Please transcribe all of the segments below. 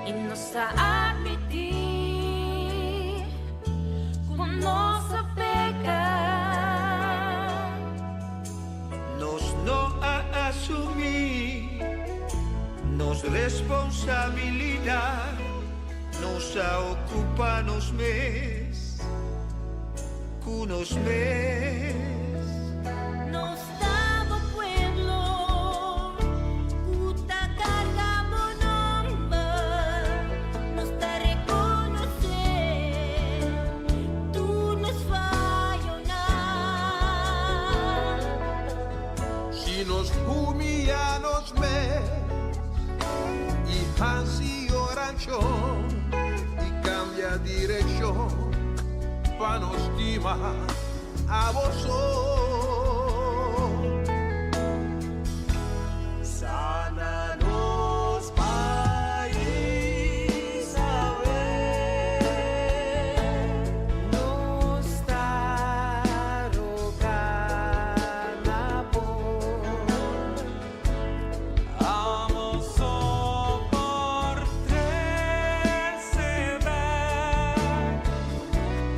I nos ta atmití ku nos a peka. Nos no a asumí nos responsabilidat, nos a okupá nos mes ku nos mes. Nos ta bo pueblo, ku ta karga bo nòmber, nos ta rekonosé tur nos fayonan. Si nos humiliá nos mes i hasi orashon i kambia direkshon pa nos stima abo so. Sana nos pais awe. Nos ta roga na bo. Abo so por trese bèk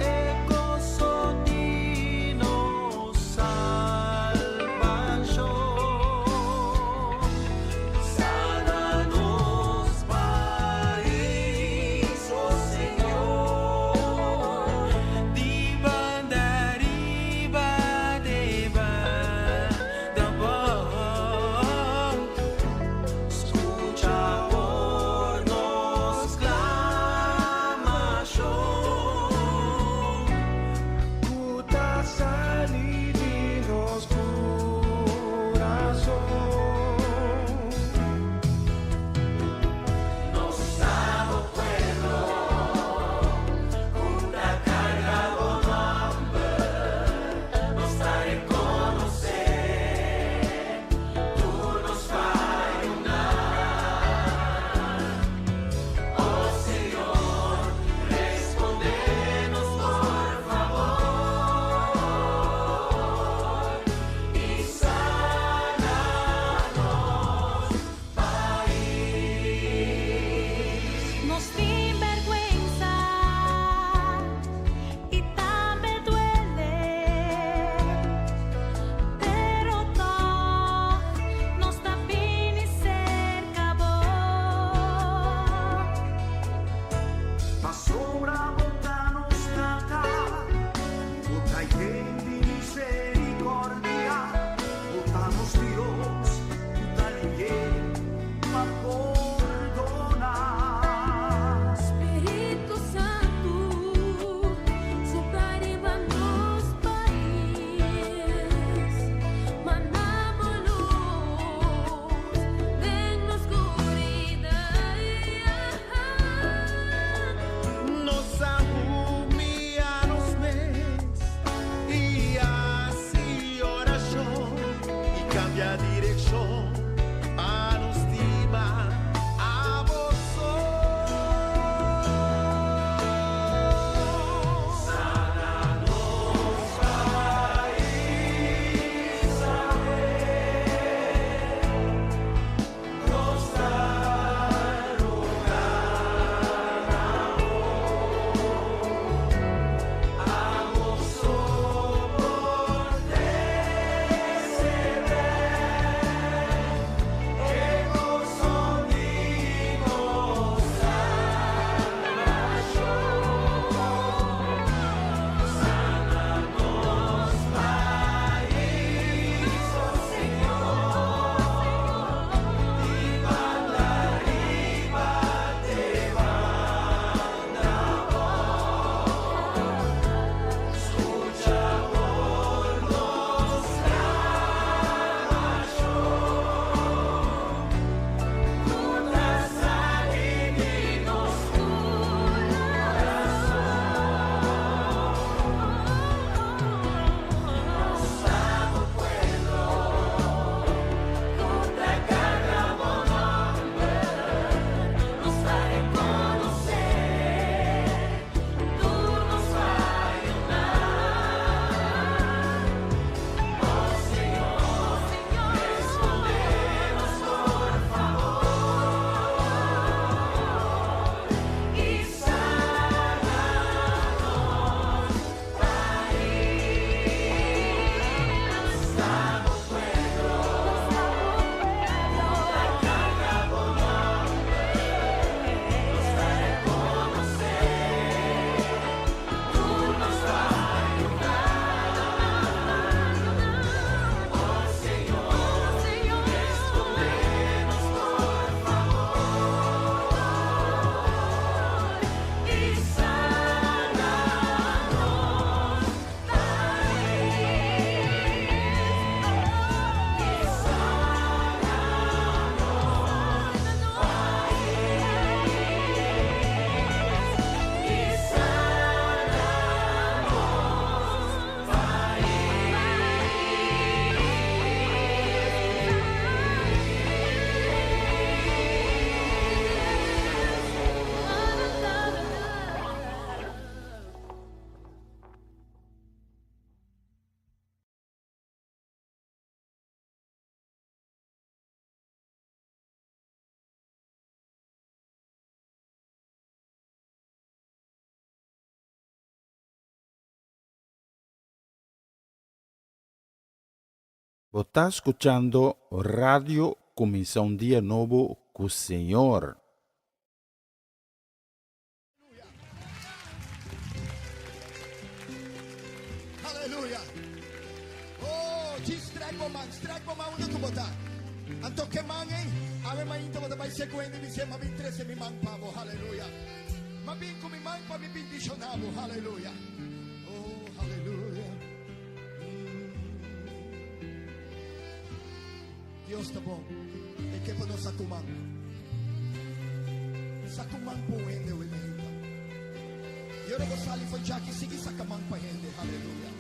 e goso di nos. Bo ta skuchando Radio Kuminsá un Dia Nobo ku Señor. Aleluya. Oh, djis strek bo man, strek bo man unda ku bo ta. Anto ke man ei, awe mainta bo ta bai sekuende i bis'é, M'a bin trese mi man pa bo. Aleluya. M'a bin ku mi man pa mi bindishoná bo. Aleluya. Oh, aleluya. Dios ta bon. E ke pa nos sa ku man. Sa ku man pa un hende oe mainta. I ora bo sali for djaki, sigui saka man pa hende. Haleluya.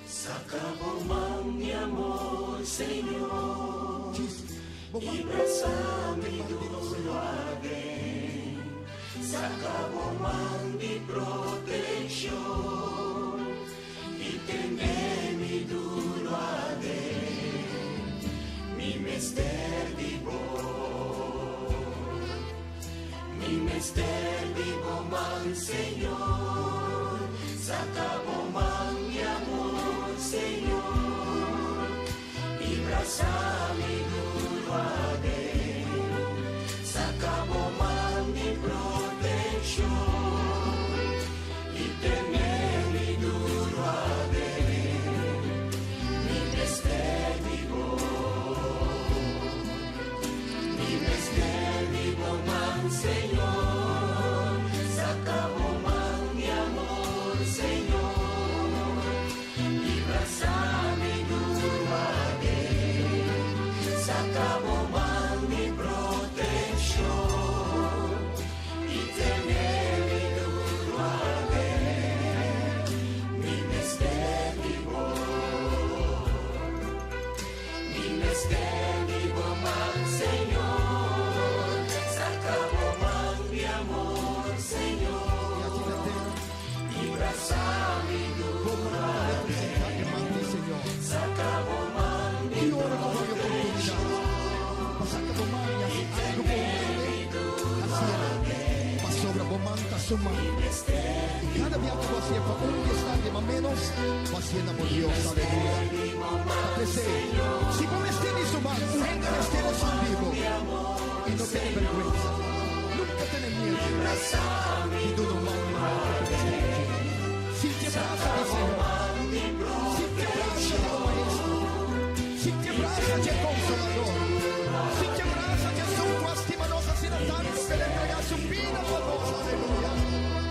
Saka bo man di amor, Señor. Jesus, bo I man brasa e mi man di nos duro Señor. aden. Saka bo man di protekshon i tene mi duro aden. Mi mester di bo. Mi mester di bo man, Señor. Saka bo man di amor, Señor. I brasa mi duro aden. Saka bo man di protekshon i tene mi duro aden. Mi mester di bo. Mi mester di bo man, Señor. Saka bo man di amor, Señor. I brasa mi duro aden. Saka bo man di protekshon i tene mi duro aden. Mi mester di bo. Mi mester di bo man, Señor. Saka bo man di amor, I Señor. aki na tera, I brasa mi bo duro man ta representá e man di Señor. Saka bo man di Ki ora ku bo haña oportunidat pa saka bo man i hasi algu pa un hende, hasié. Pasobra bo man ta su man. I kada bia ku bo hasié pa un di esnan di mas ménos, bo hasié na bo Dios. Aleluya. Ta p'esei, si bo mester di su man, un hende mester esun di bo. I no tene bèrgwensa. Nunka tene miedu di duna un man na otro ku mester di dje. Sinti e brasa di Señor. Sinti e brasa di bo Maestro. Sinti e brasa dje Konsolador. Sinti e brasa dje Esun ku a stima nos asina tantu ku el a entregá su bida pa nos. Aleluya.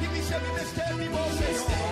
I bis'é, Mi mester di bo, Señor.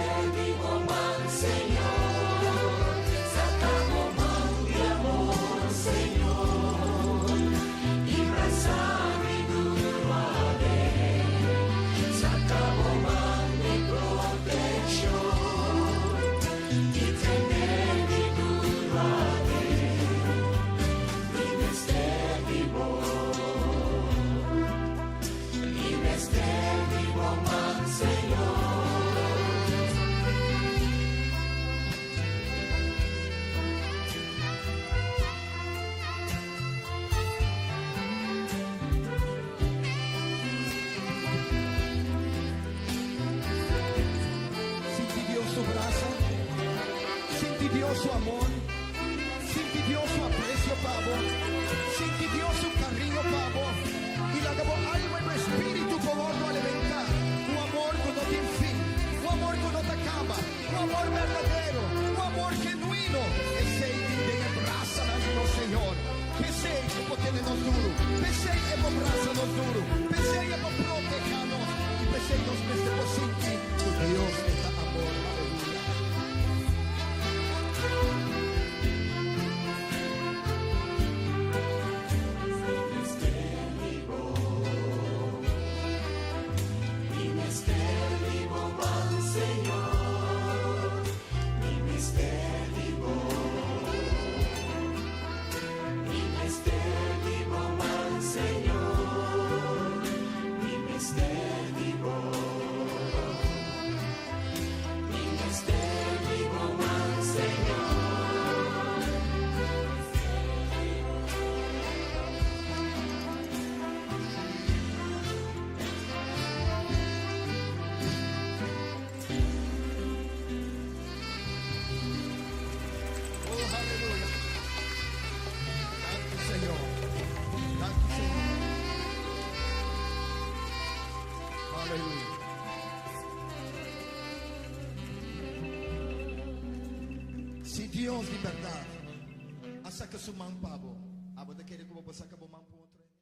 Sinti Dios su brasa. Sinti Dios su amor. Sinti Dios su apresio pa bo. Sinti Dios su kariño pa bo. I laga bo alma i bo spiritu por wòrdu alimentá. Un amor ku no tin fin. Un amor ku no ta kaba. Un amor berdadero. Un amor genuino. Esei tin den e brasanan di nos Señor. P'esei e por tene nos duru. P'esei e por brasa nos duru. P'esei e por protehá nos. I p'esei nos mester por sinti ku Dios e ta amor. Aleluya. Aleluya. Si Dios di bèrdat a saka su man pa bo, abo ta kere ku bo por saka bo man pa un otro hende?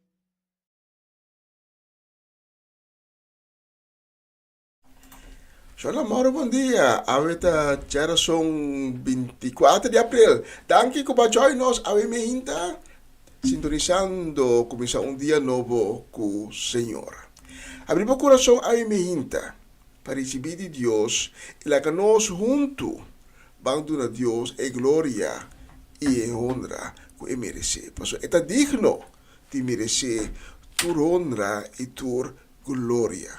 Shon Amor bon dia, awe ta djarason 24 di april. Danki ku bo a join nos awe meinta sintonisando kuminsá un dia nobo ku Señor. Abri bo kurason awe meinta pa risibí di Dios i laga nos huntu ban duna Dios e gloria i e honra ku e meresé, pasobra e ta digno di meresé tur honra i tur Gloria.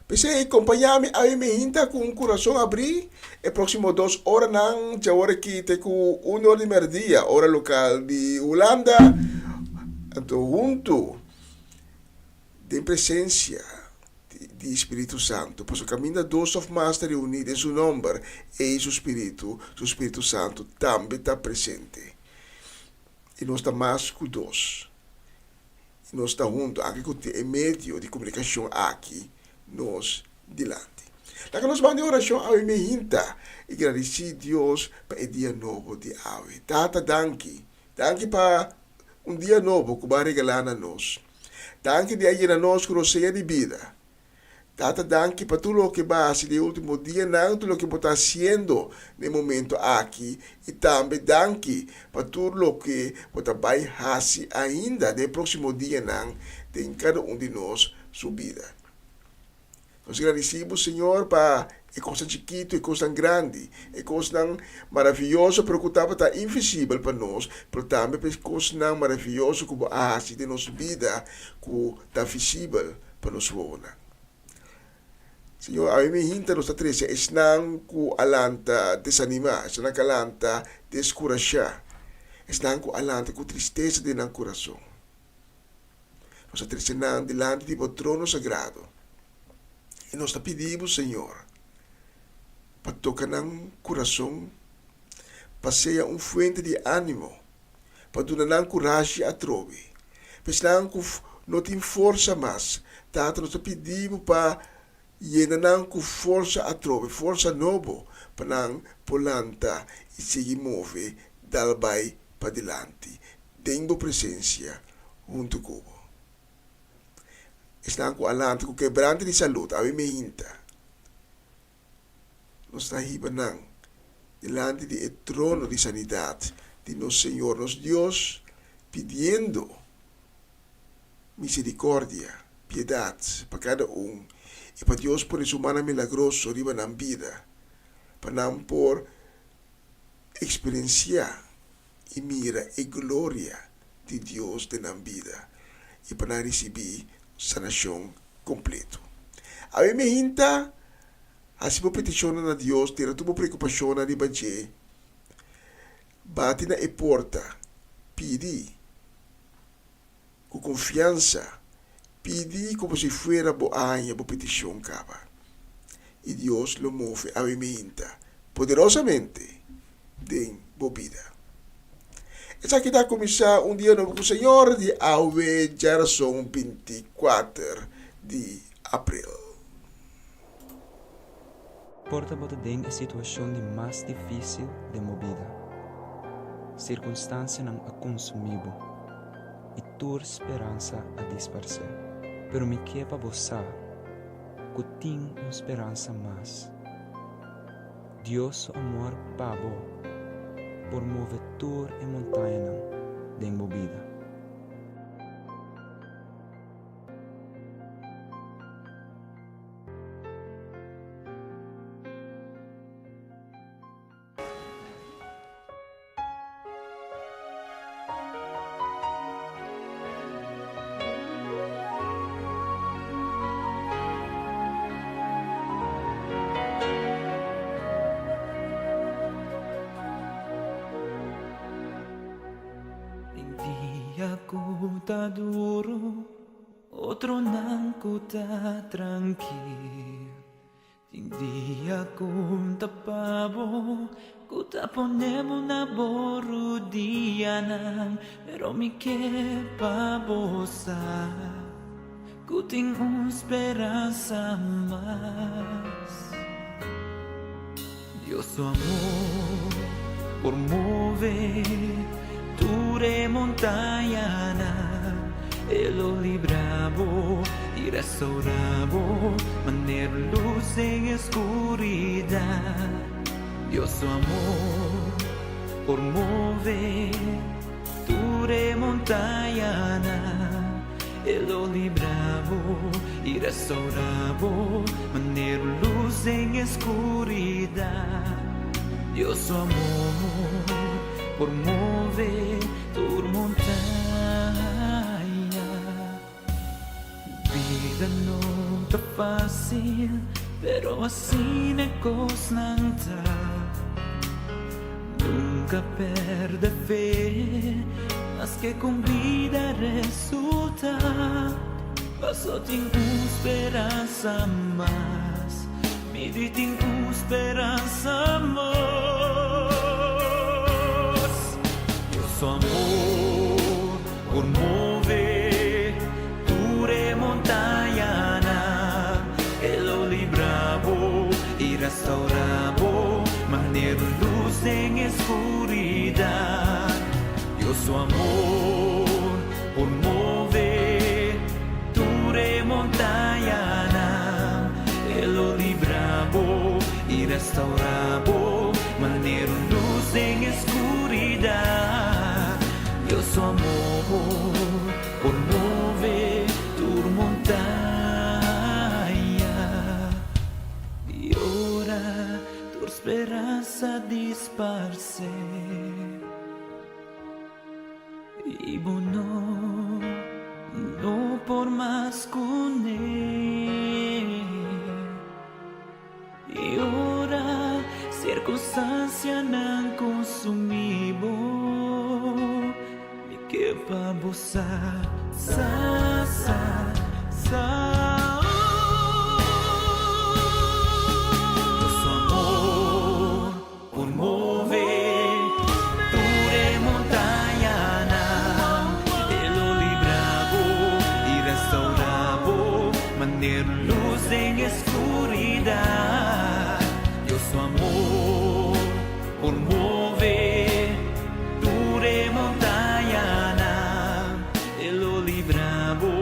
P'esei, kompañá mi awe mehinta ku un kurason abrí e próksimo dos oranan djawor aki te ku un or di mèrdia, ora lokal di Hulanda. Anto huntu den presensia di Spiritu Santu, pasobra kaminda dos òf mas ta reuní den su nòmber, ei su Spiritu, su Spiritu Santu tambe ta presente. I nos ta mas ku dos. i nos ta huntu aki ku tin e medio di komunikashon aki nos dilanti. Laga nos manda e orashon awe mehinta i gradisí Dios pa e dia nobo di awe. Tata danki, danki pa un dia nobo ku bo a regalá na nos. Danki di a yena nos ku rosea di bida. Tata danki pa tur loke bo a hasi den e ultimo dianan, tur loke bo ta hasiendo den e momento aki i tambe danki pa tur loke bo ta bai hasi ainda den e proksimo dianan den kada un di nos su bida. Nos gradisi bo Señor pa e kosnan chikitu, e kosnan grandi, e kosnan maraviyoso pero ku tabata invisibel pa nos, pero tambe pa e kosnan maraviyoso ku bo a hasi den nos bida ku ta visibel pa nos wowonan. Señor, awe mi hinta nos ta trece esnan cu a lanta desanima, esnan cu a lanta descurasha, esnan cu a lanta cu tristesa den nan curason. Nos ta trece nan dilanti di bo trono sagrado y nos ta pidi bo, Señor, pa toca nan curason, pa sea un fuente di animo, pa duna nan kurashi atrobe. Pa esnan ku no tin forsa mas, Tata, nos ta pidi bo pa yena nan ku forsa atrobe, forsa nobo, pa nan por lanta i sigui move dal bai padilanti den bo presensia huntu ku bo. Esnan ku a lanta ku kebrante di salud, awe meinta. Nos ta hiba nan dilanti di e trono di sanidat di nos Señor nos Dios, pidiendo misericordia, piedad pa cada un, i pa Dios pone su mannan milagroso riba nan bida, pa nan por experiencia i mira e gloria di Dios den nan bida, i pa nan ricibi sanacion completo. Awe mi hinta Hasi bo petishonnan na Dios, tira tur bo preokupashonnan riba dje. Bati na e porta, pidi ku konfiansa, pidi komo si fuera bo a haña bo petishon kaba. I Dios lo move awe meinta poderosamente den bo bida. Esaki ta kuminsá un dia nobo ku Señor di awe djarason 24 di april. Por ta bo ta den e situashon di mas difísil den bo bida. Sirkunstansianan a konsumí bo i tur speransa a disparsé. Pero mi ke pa bo sa ku tin un speransa mas. Dios su amor pa bo por move tur e montañanan den bo bida. Den dia ku ta duru, otronan ku ta trankil. Tin dia ku ta pa bo, ku ta pone bo na bo rudianan, pero mi ke pa bo sa. Ku tin un speransa mas. Dios su amor por move tur e montañanan. E lo libra bo i restaura bo manera lus den e skuridat. Dios su amor por move tur e montañanan. E lo libra bo i restaura bo manera un lus den e skuridat. Dios su amor por move tur montaña. Bida no ta fácil, pero asina e kosnan ta. Nunka pèrdè fe, maske kon bida resultá. Paso tin un speransa mas, mi di tin un speransa mas. Dios su amor por move tur e montañanan, e lo libra bo i restaura bo manera un lus den e skuridat. Dios su amor por move tur e montañanan, e lo libra bo i restaura bo manera un lus den e skuridat. Dios su amor por move tur montaña. I ora tur speransa disparsé i bo no, no por mas kuné. I ora sirkunstansianan konsumí bo, mi ke pa bo sa, sa, sa, sa. Nos amor por move tur e montañanan, e lo libra bo i restaura bo manera lus den e skuridat. Dios su amor por move tur e montañanan, e lo libra bo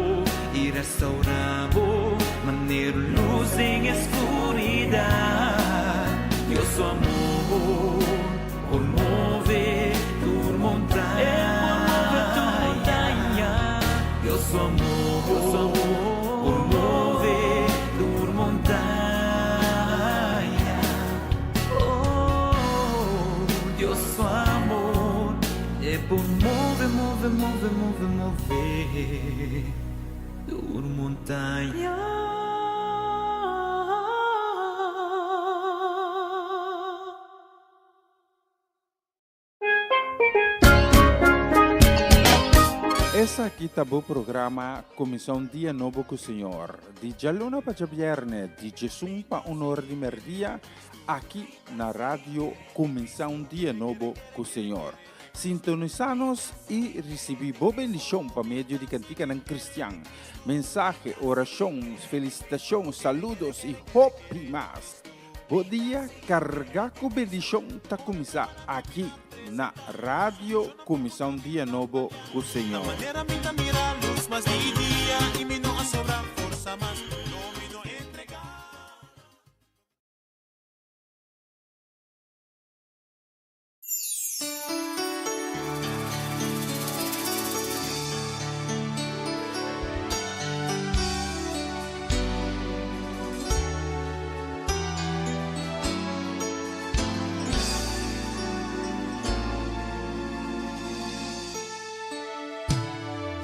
i restaura bo manera lus den e skuridat. Dios su amor por move tur montaña. Dios su amor por move tur montaña. Oh, Dios su amor e por move, move, move, move, move tur montaña. Esaki ta bo programa Kuminsá un Dia Nobo ku Señor, di djaluna pa djabièrnè, di djesun pa un ora di mèrdia, aki na Radio Kuminsá un Dia Nobo ku Señor. Sintonisá nos i risibí bo bendishon pa medio di kantikanan kristian, mensahe, orashon, felisitashon, saludos i hopi mas. Bo dia kargá ku bendishon ta kuminsá aki na Radio Kuminsá un Dia Nobo ku Señor.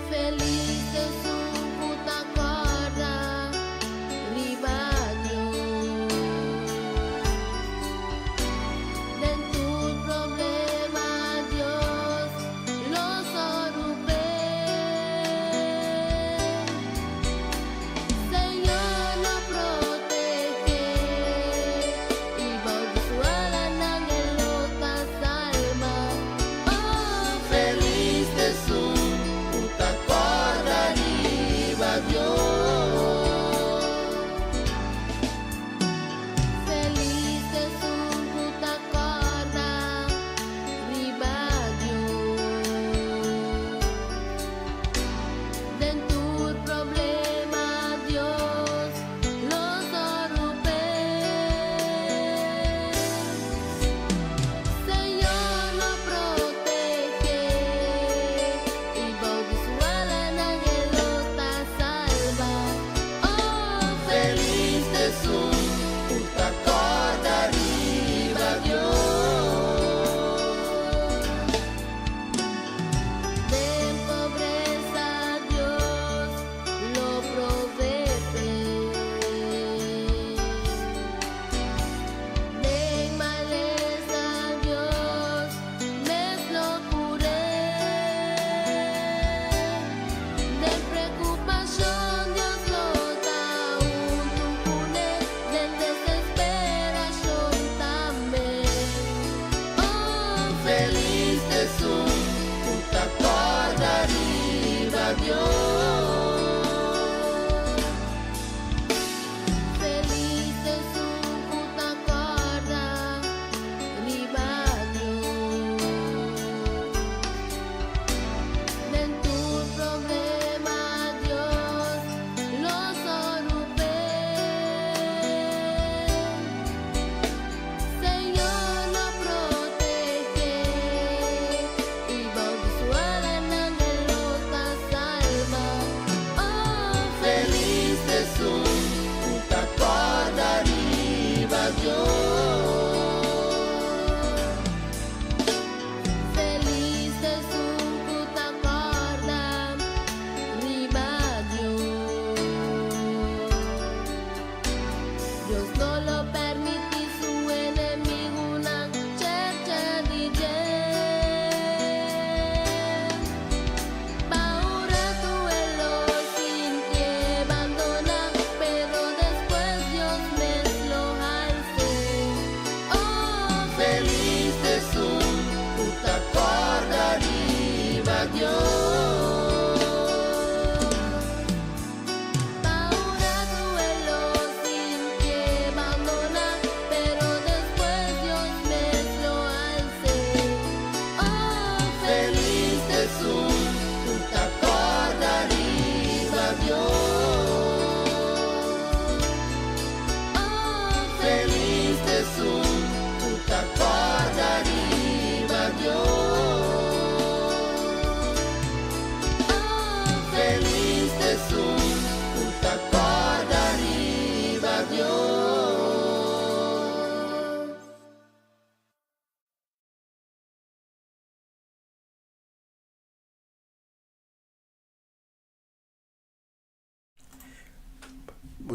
Feliz esun ku ta kòrda.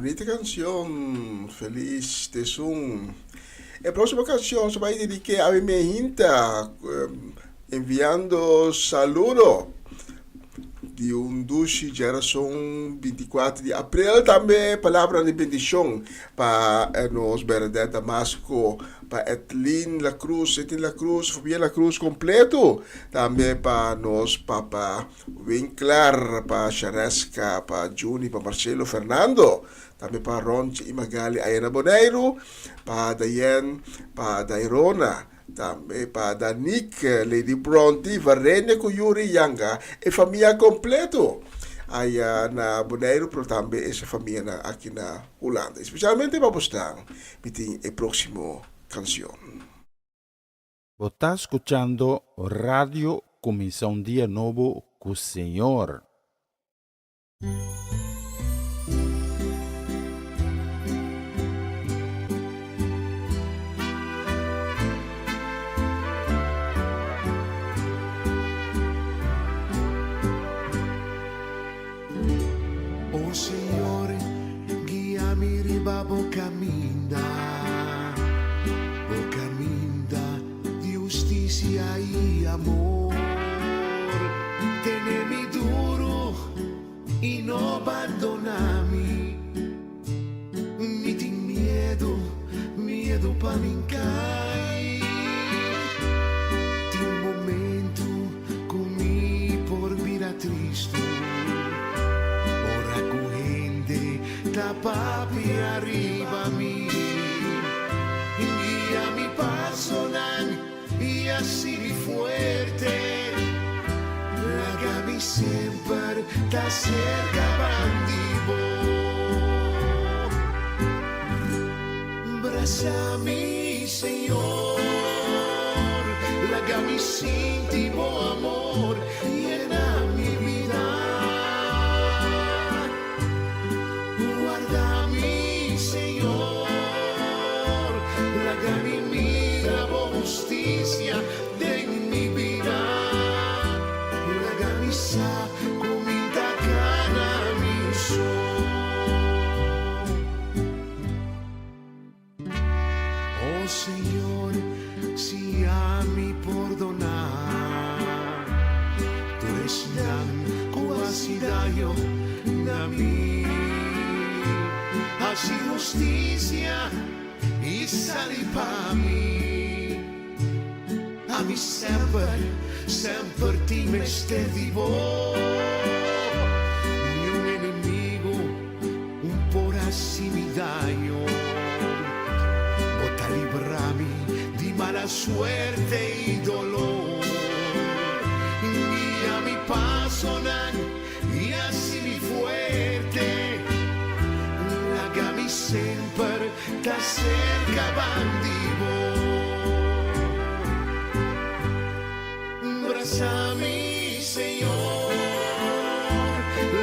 Bunita canción, Feliz Tesun. E próximo canción se vai dedique a mi hinta, enviando saludo di un dushi djerason 24 di april tambe palabra di bendicion pa nos Bernadette Damasco, pa Edlin La Cruz, Etin La Cruz, familia La Cruz completo, tambe pa nos papa Winkler, pa Shareska, pa Juni, pa Marcelo Fernando, tambe pa Ronchi y Magali aya na Boneiru, pa Dayen, pa Dairona, tambe pa Danique, Lady Bronte, Varenia cu Yuri Yanga, e famia completo aya na Boneiru, pero tambe ese famianan aki na Hulanda. Especialmente pa bosnan mi tin e proximo cancion. Bo ta skuchando Radio Kuminsá un Dia Nobo ku Señor. O Señor, guia mi riba bo caminda, bo caminda di husticia y amor. Tene mi duro y no bandona mi. Mi tin miedo, miedo pa mi cay. Tin momento cu mi por bira tristo, ora cu hende ta papia riba mi. Guia mi pasonan y haci mi fuerte, laga mi semper ta cerca bandi bo. Brasa mi, Señor, laga mi sinti bo amor yena mi bida. Warda mi, Señor, laga mi mira bo husticia den mi bida. Laga mi sa cu mi ta cana mi so. Oh Señor, siña mi pordoná tur esnan ku hasi daño na mi. Hasi hustisia i sali pa mi. Ami semper, semper tin mester di bo. Niun enemigo un por hasi mi daño. Bo ta libra mi di mala suerte i dolor. Guia mi pasonan i hasi mi fuerte. Laga mi semper ta serka bandi bo. Brasa mi, Señor,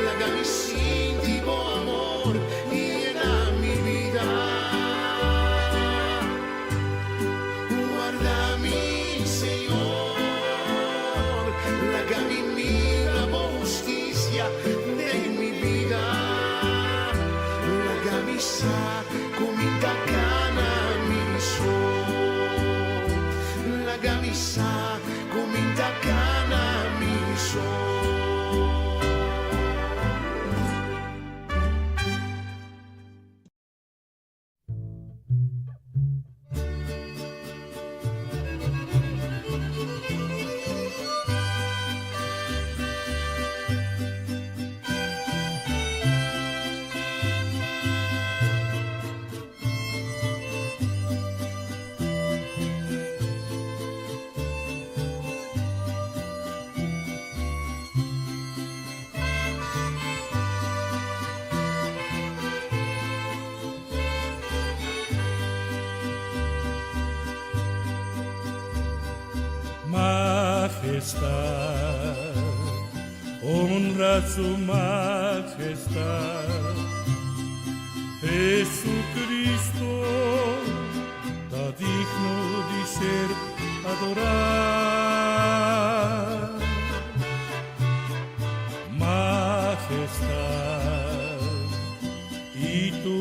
laga mi sinti bo amor yena mi bida. Warda mi, Señor, laga mi mira bo husticia den mi bida. Laga mi sa cu mi ta cana mi so. Laga mi sa cu mi ta cana mi so. Majestad, honra su majestad. Jesucristo ta digno di ser adorá. Majestad, i tur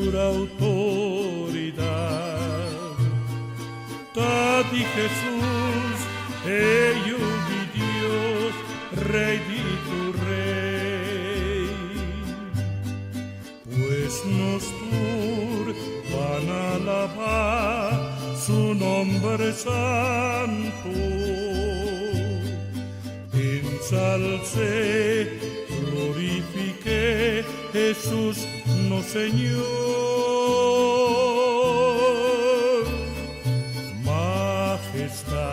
di Hesus, e Yu di Dios, Rei di tur rei. Pues nos tur ban alabá su nomber santu. Ensalc'é, glorifik'é, Hesus nos Señor. Majestad,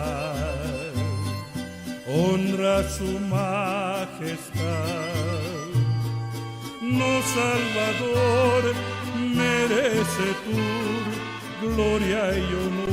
honra su majestad. Nos Salvador merece tur gloria y honor.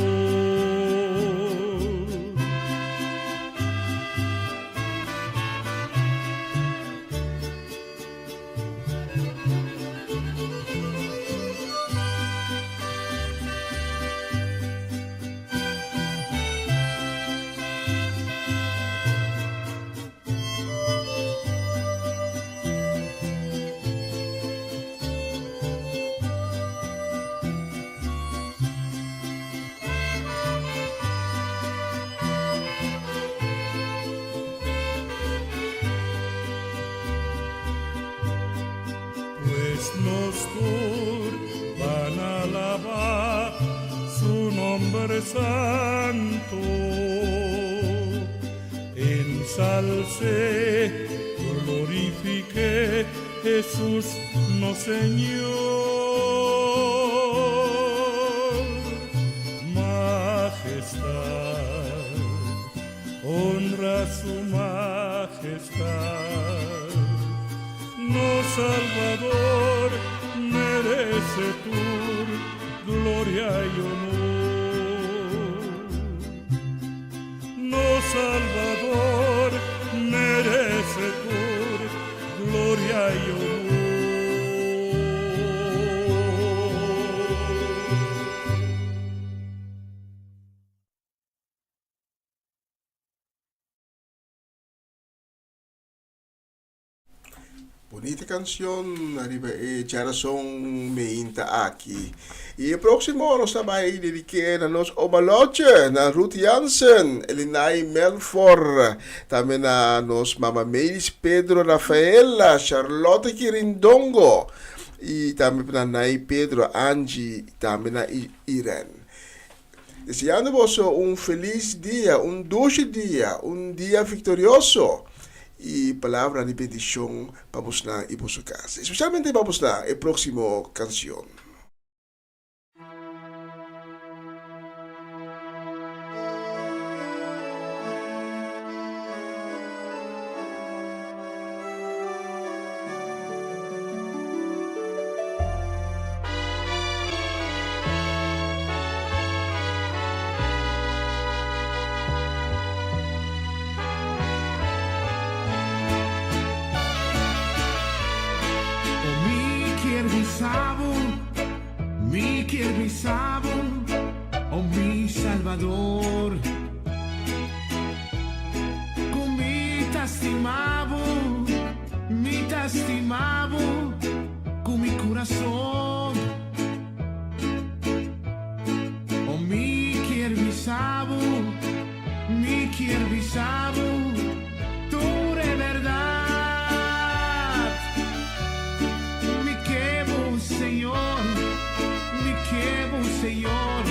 Pues nos tur ban alabá su nomber santu. Ensalc'é, glorifik'é, Hesus nos Señor. Majestad, honra su majestad. Nos Salvador merece tur gloria y honor. Nos Salvador merece tur gloria y honor. Bonita cancion ariba e djarason meinta aki. Y e proximo nos ta bay dedique na nos oma Lotje, na Ruth Jansen, Elinay Melfor, tambe na nos mama Melis Pedro Rafaela, Charlotte Kirindongo, y tambe na Nay Pedro, Angie, tambe na Irene. Deseando boso un feliz dia, un dushi dia, un dia victorioso y palabra di bendicion pa bosnan y boso casa. Especialmente pa bosnan e proximo cancion. Oh mi kier bisa bo, mi kier bisa bo, oh mi Salvador. Ku mi ta stima bo, mi ta stima bo ku mi kurason. Oh mi kier bisa bo, mi kier bisa bo tur e bèrdat. Mi ke bo, Señor, mi ke bo, Señor,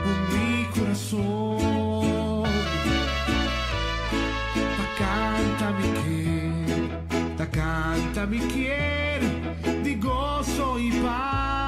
ku mi kurason. Ta kanta mi kier, ta kanta mi kier di goso i pas.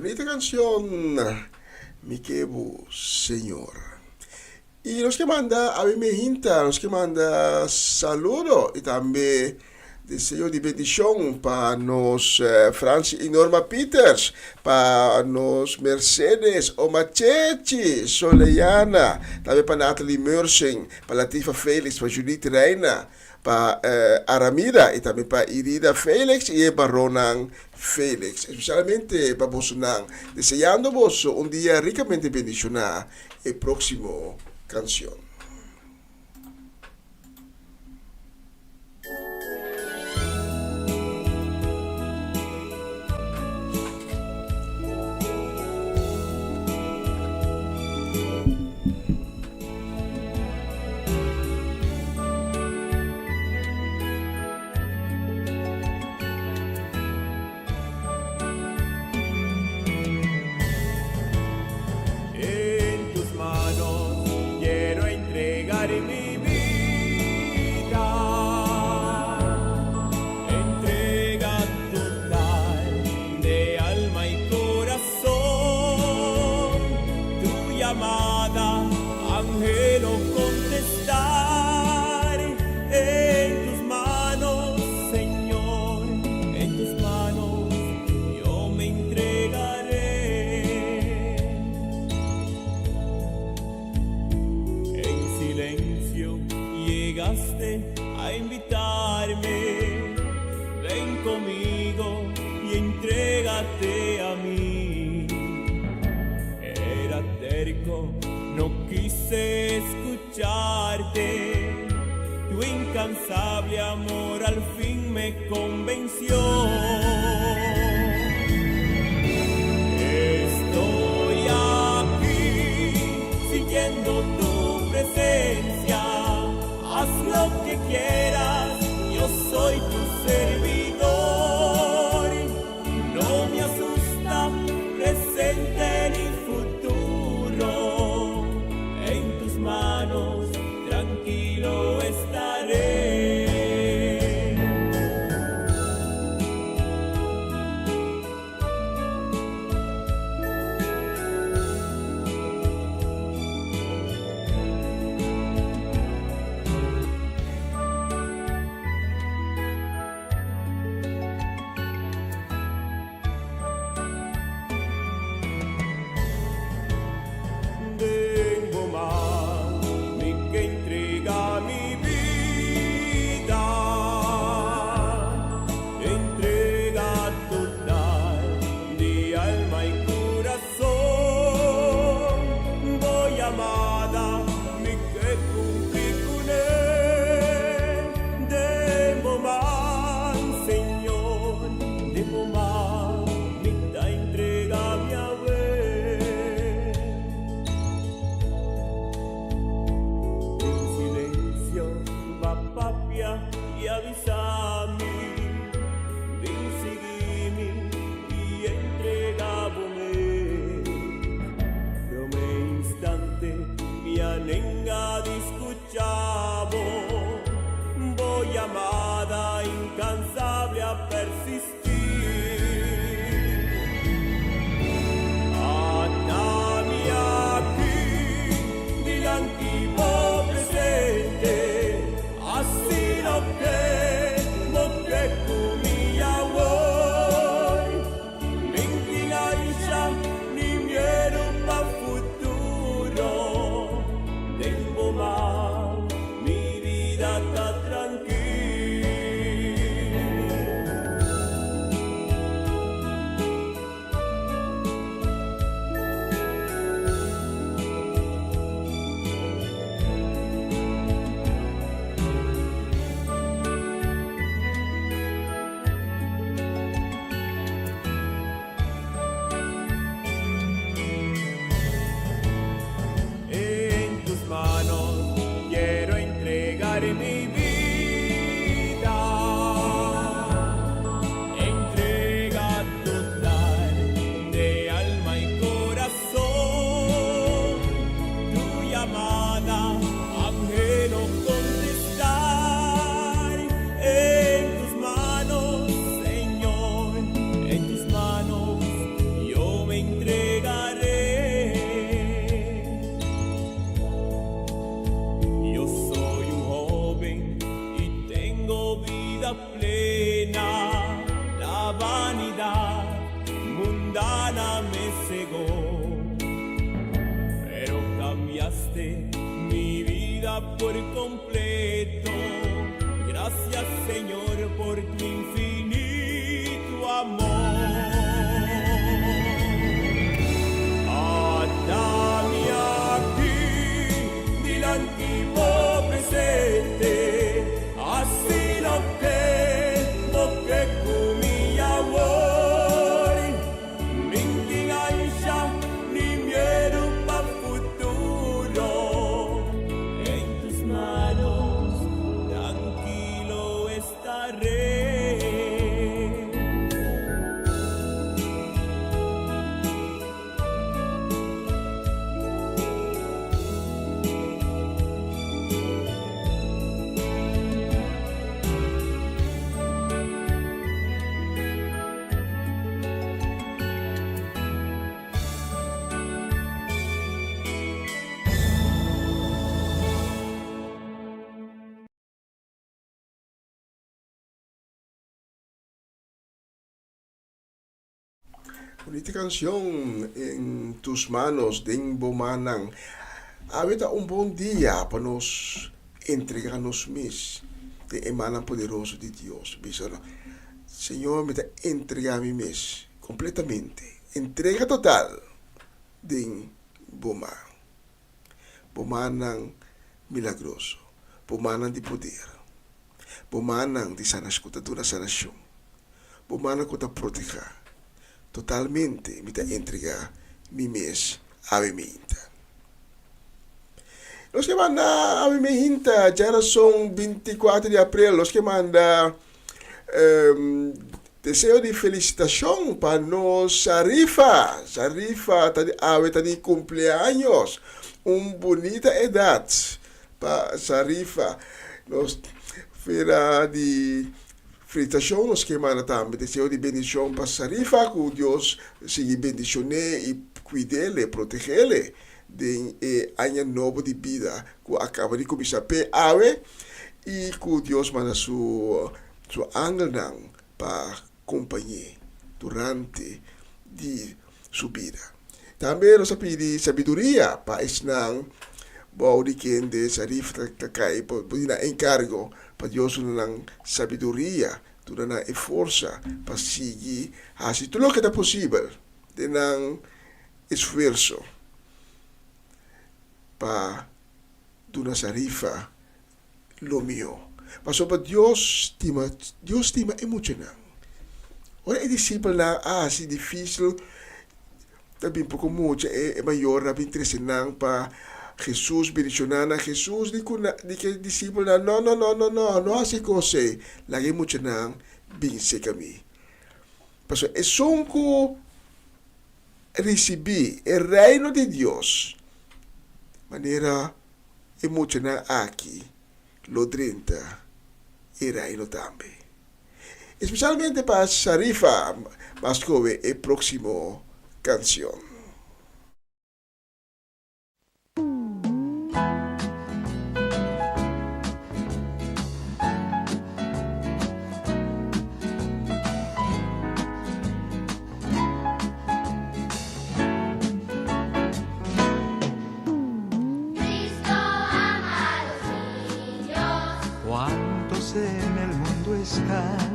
Bunita cancion Mi ke bo Señor. Y nos ke manda awe mehinta, nos ke manda saludo y tambe deseo di bendicion pa nos Franci y Norma Peters, pa nos Mercedes Omachechi Soleana, tambe pa Natalie Mersing, pa Latifa Felix, pa Judith Reina, pa Aramida y tambe pa Irida Felix y e baronnan Felix. Especialmente pa bosonan, deseando boso un dia ricamente bendiciona. E próximo canción. En tus manos quiero entregar mi vida. Entrega total de alma y corazón. Tu llamada, anhelo contestar. En tus manos, Señor, en tus manos yo me entregaré. En silencio llegaste a invitarme. Ven conmigo y entrégate a mí. Era terco, no quise escucharte. Tu incansable amor al fin me convenció. Estoy aquí sintiendo tu presencia. Haz lo que quieras, yo soy tu servidor. No me asusta presente ni futuro. En tus manos tranquilo estaré. Cambiaste mi vida por completo. Gracias Señor por tu infinito amor. Atami aki dilanti bo presente, hasi loke bo ke ku mi awor. Mi'n tin ansha ni miedu pa futuro. En tus manos trankilo estaré. Bonita canción En tus manos den bo mannan. Awe ta un bon dia pa nos entrega nos mes den e mannan poderoso di Dios. Bisa, Señor mi ta entrega mi mes completamente, entrega total den bo man. Bo mannan milagroso, bo mannan di poder, bo mannan di sanash ku ta duna sanashon, bo mannan ku ta protehá. Totalmente mi ta entregá mi mes awe meinta. Nos ke manda awe meinta djarason 24 di aprel, nos ke manda Deseo di felicitacion pa nos Sharifa. Sharifa ta di awe ta di cumpleaños. Un bunita edad pa Sharifa. Nos fera di felicitacion nos ke manda tambe deseo di bendicion pa Sharifa cu Dios sigui bendicione y cuidele, protegele den e aña nobo di bida cu a caba di cuminsa p'e awe y cu Dios manda su Su angelnan pa kompañ'é durante di su bida. Tambe nos a pidi sabiduria pa esnan bou di kende Sarif ta kai por di nan enkargo, pa Dios duna nan sabiduria, duna nan e forsa pa sigui hasi tur loke ta posibel den nan esfuerso pa duna Sarifa lo mihó. Pasobra Dios stima, Dios stima e muchanan. Ora e disipelnan a hasi difísil, ta bin poko mucha, e mayornan a bin trese nan pa Hesus bendishoná nan. Hesus di ku nan, di ku e disipelnan, No, no, no, no, no, no hasi e kos ei. Laga e muchanan bin serka mi. Pasobra esun ku risibí e reino di Dios manera e muchanan aki lo drenta e Reino tambe. Especialmente pa Sharifa mas koe e proximo cancion. Cristo ama a los niños. ¿Cuántos en el mundo están?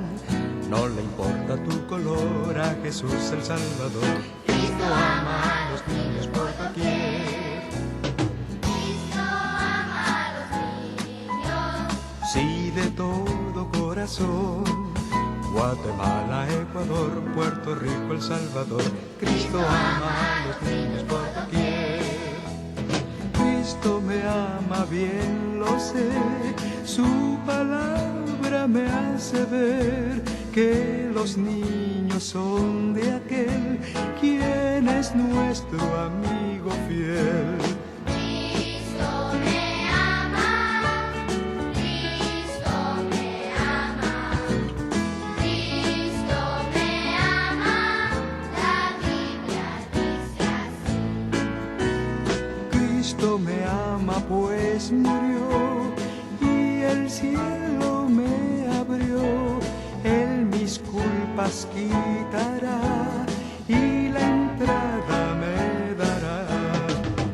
No le importa tu color a Jesús el Salvador. Cristo ama a los niños por doquier. Cristo ama a los niños. Si de todo corazón. Guatemala, Ecuador, Puerto Rico, El Salvador. Cristo ama a los niños por doquier. Cristo me ama, bien lo sé. Su palabra me hace ver que los niños son de aquel quien es nuestro amigo fiel. Cristo me ama, Cristo me ama, Cristo me ama, la Biblia dice así. Cristo me ama, pues murió y el cielo me abrió. Él mis culpas quitará y la entrada me dará.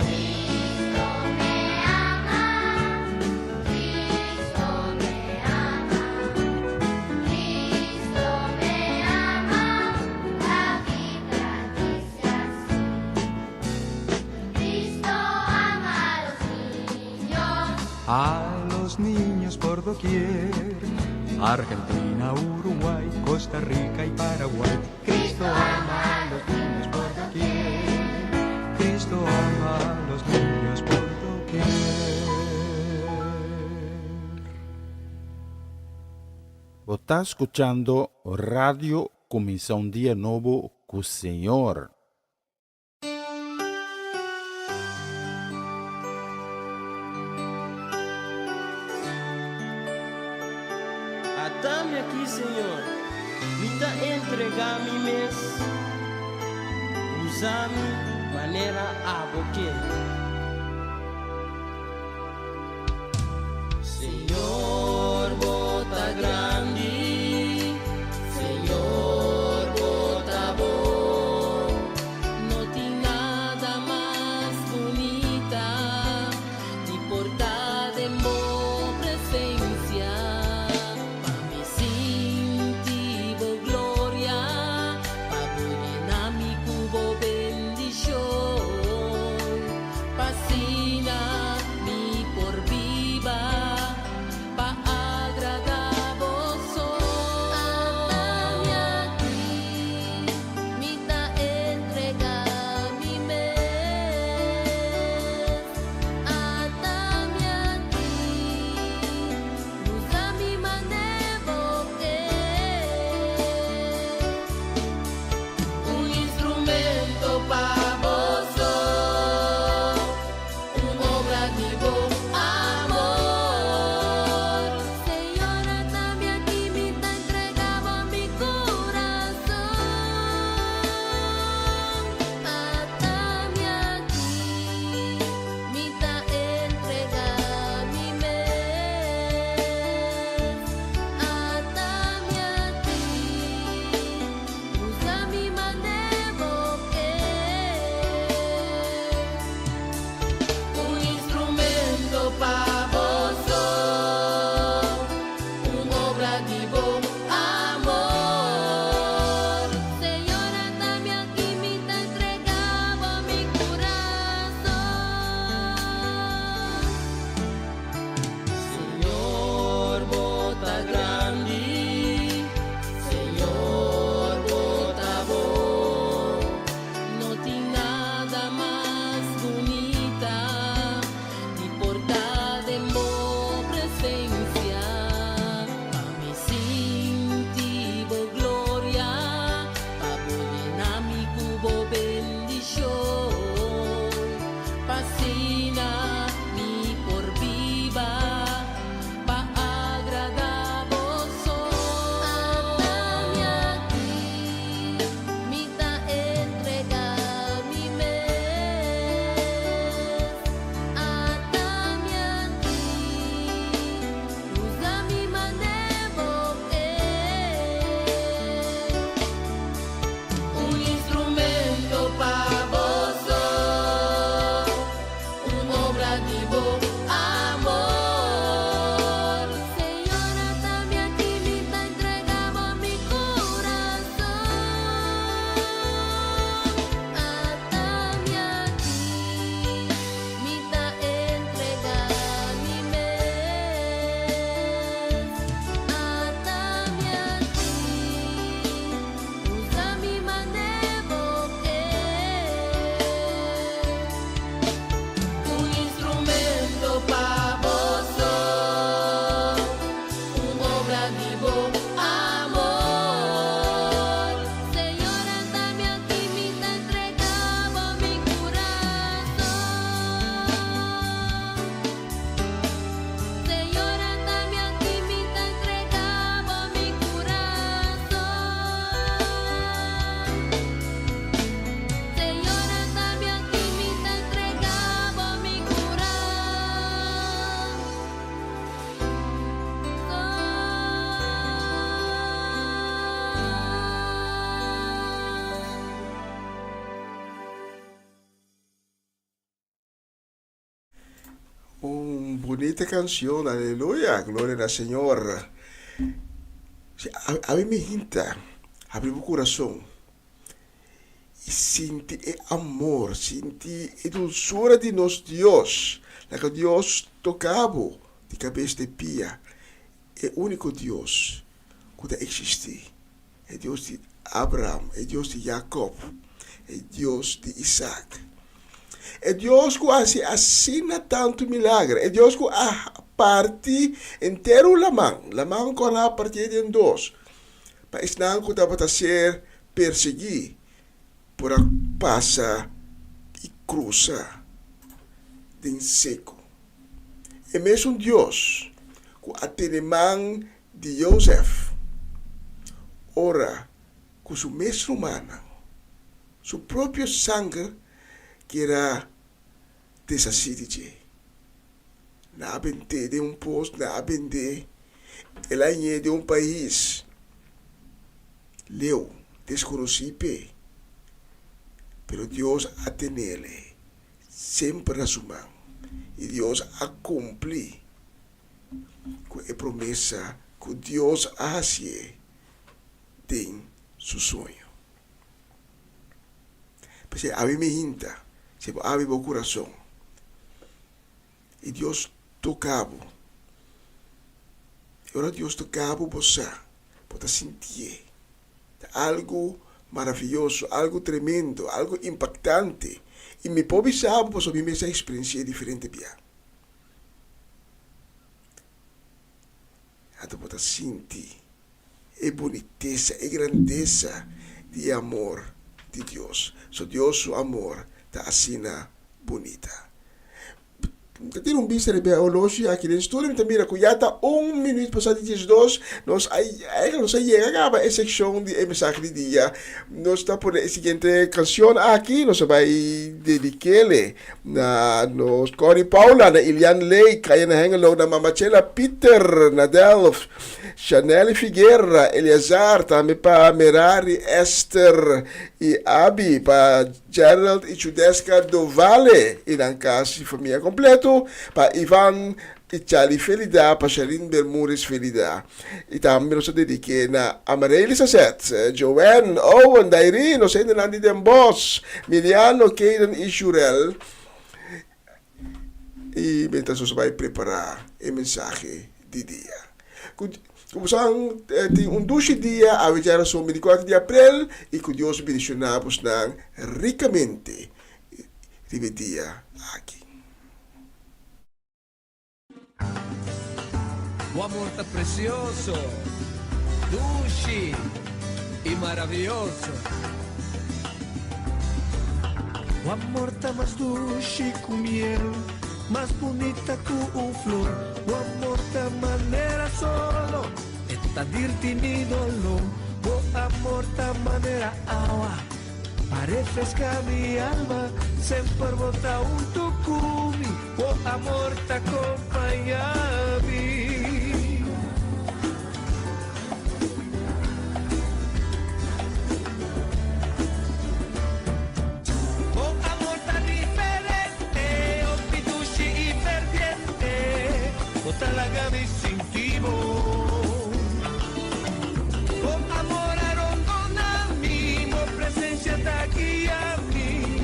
Cristo A los niños por doquier. Argentina, Uruguay, Costa Rica y Paraguay. Cristo ama a los niños por doquier. Cristo ama a los niños por doquier. Bo ta skuchando Radio Kuminsá un Dia Nobo ku Señor. Atami aki, Señor, mi ta entregá mi mes, usa mi manera abo ke. Señor, bo ta grandi, Señor, bo ta bon. No tin nada mas bunita di por ta den bo presencia. Pa mi sinti bo gloria, pa bo yena mi cu bo bendicion. Pa asina mi por biba pa agradá bo so. Atami aki, mi ta entregá mi mes. Atami aki, usa mi mane bo ke. Un instrumento pa bo so, un obra di bo amor. Señor, atami aki, mi ta entregá mi kurason. Atami aki, mi ta entregá mi mes. Atami aki, usa mi mane bo ke. Un instrumento pa bo so, un obra di bo amor. Señor, atami aki, mi ta entregá mi kurason. Señor, bo ta grandi, Señor, bo ta bon. No tin nada mas bunita di por ta den bo presensia. Pa mi sinti bo gloria, pa bo yena mi ku bo bendishon. Pa asina mi por biba, pa agradá bo so. Atami aki, mi ta entregá mi mes. Atami aki, usa mi mane bo ke. Un instrumento pa bo so, un obra di bo amor. Señor, atami aki, mi ta entregá mi kurason. Atami aki, mi ta entregá mi mes. Atami aki, usa mi mane bo ke. Un instrumento pa bo so, un obra di bo amor. Señor, atami aki, mi ta entregá mi kurason. Señor, atami aki, mi ta entregá mi kurason. Señor, atami aki, mi ta entregá mi kurason. Un bunita kanshon, aleluya, gloria na Señor. Si, a, a mi mi hinta, habri bo kurason i sinti e amor, sinti e dulsura di nos Dios. Laga Dios toka bo di kabes te pia. E úniko Dios ku ta eksistí, e Dios di Abraham, e Dios di Jakòb, e Dios di Isak. E Dios ku a hasi asina tantu milager, e Dios ku a parti entero laman, laman kòrá partié den dos, pa esnan ku tabata ser persiguí por a pasa i krusa den seku. E mesun Dios ku a tene man di Jozef ora ku su mes rumannan, su propio sanger kier a deshasí di dje. Nan a bent'é den un pos, nan a bend'é, el a ñe den un pais leu, deskonosí p'e. Pero Dios a tenele semper na su man i Dios a kumpli ku e promesa ku Dios a hasié den su soño. P'esei awe mi hinta, si bo abri bo kurason i Dios toka bo, i ora Dios toka bo, bo sa, bo ta sintié. Ta algu maravioso, algu tremendo, algu impaktante. I mi por bisa bo pasobra mi mes a eksperensi'é diferente bia. Anto bo ta sinti e bunitesa, e grandesa di e amor di Dios. So Dios su amor ta asina bunita. Mi ta tira un bista riba e oloshi aki den studio, mi ta mira ku ya ta un minuut pasá di diesdos. Nos a eigenlijk nos a yega kaba e sekshon di e mensahe di dia. Nos ta pone e siguiente kanshon aki, nos a bai dedik'ele na nos Corrie Paula, na Ilian Lake, Kayana Hengelo, na Mama Chela Pieter, na Delft, Chanelle Figuera, Eleazar, tambe pa Merari, Esther y Abi, pa Gerald y Chudeska Dovale y nan kas y famia completo, pa Ivan y Charlie Felida, pa Sherlyn Bermudez Felida. Y tambe nos ta dedique na Amarely Sazet, Joanne, Owen, Dairine, nos hendenan di Den Bosch, Miliano, Kayden y Shurel. Y mientras nos bay prepara e mensahe di dia. Cu cu bosan tin un dushi dia awe djarason 24 di april y cu Dios bendiciona bosnan ricamente riba e dia aki. Bo amor ta precioso, dushi y maraviyoso. Bo amor ta mas dushi cu miel, mas bunita cu un flor. Bo amor ta manera solo, e ta dirti mi dolor. Bo amor ta manera awa. Pa refresca mi alma, semper bo ta hunto cu mi, bo amor ta compaña mi. Bo amor ta diferente, hopi dushi y ferviente, bo ta laga mi sinti bo. Bo amor a rondona mi, bo presencia ta guia mi,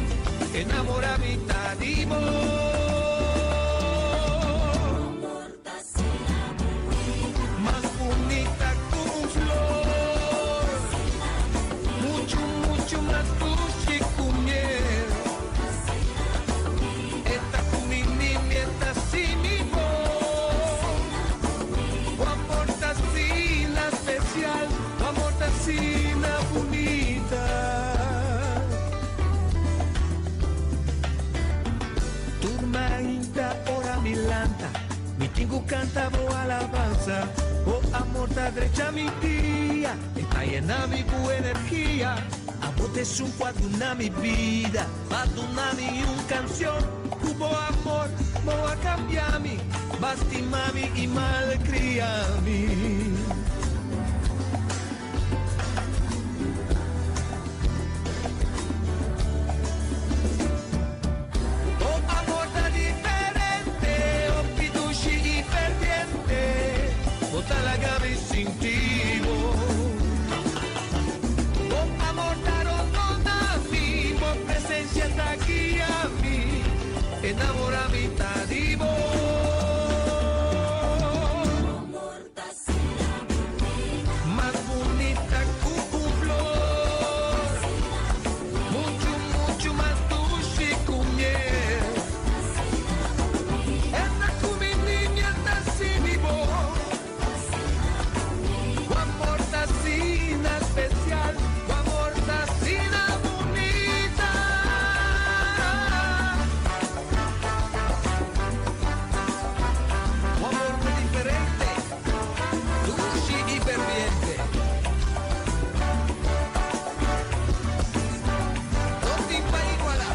enamora mi ta di bo. Mas bunita cu un flor, mucho mucho mas dushi cu miel. E ta cu mi ni mi e ta sin mi bo. Bo amor ta asina special, bo amor ta asina bunita. Tur mainta ora mi lanta, mi tin cu canta bo alabansa. Bo amor ta drecha mi dia, e ta yena mi cu energia. Abo ta esun cu a duna mi bida. Ba duna mi un cancion cu bo amor bo a cambia mi, ba stima mi y malcria mi. Bo amor ta diferente, hopi dushi y ferviente, bo ta laga mi sinti bo. Bo amor ta rondona mi, bo presencia ta guia mi. amor a mitad di bo. Mas bunita ku un flor. Muchu, muchu mas dushi ku miel. E ta ku mi niña ta sini bo. Bo amor ta asina special, bo amor ta asina bunita. Bo amor ta diferente, dushi y ferviente. No tin pa iguala.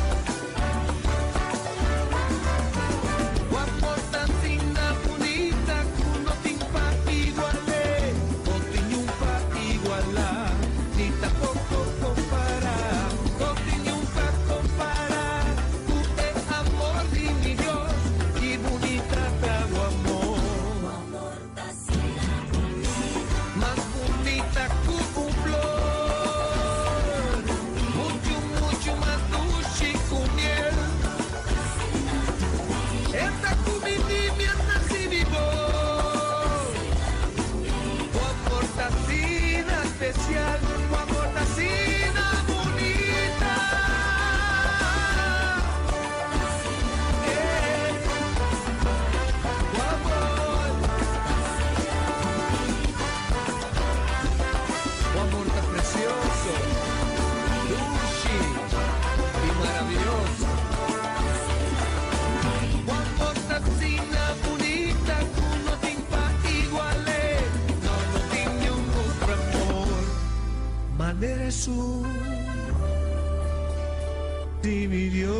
Bo amor ta asina bunita ku no tin pa igual'é. No tin niun pa igualá, ni tampoko kompará. No tin niun pa kompará ku e amor di mi Dios. Ki bunita ta bo amor. Mas bunita ku un flor. Muchu, muchu mas dushi ku miel. E ta ku mi nimia ta sini bo. Bo amor ta asina special, bo amor ta asina bunita. Eh, bo amor. Bo amor ta precioso, dushi y maraviyoso. Bo amor ta asina bunita ku no tin pa igual'é. No, no tin niun otro amor. Manera esun di mi Dios.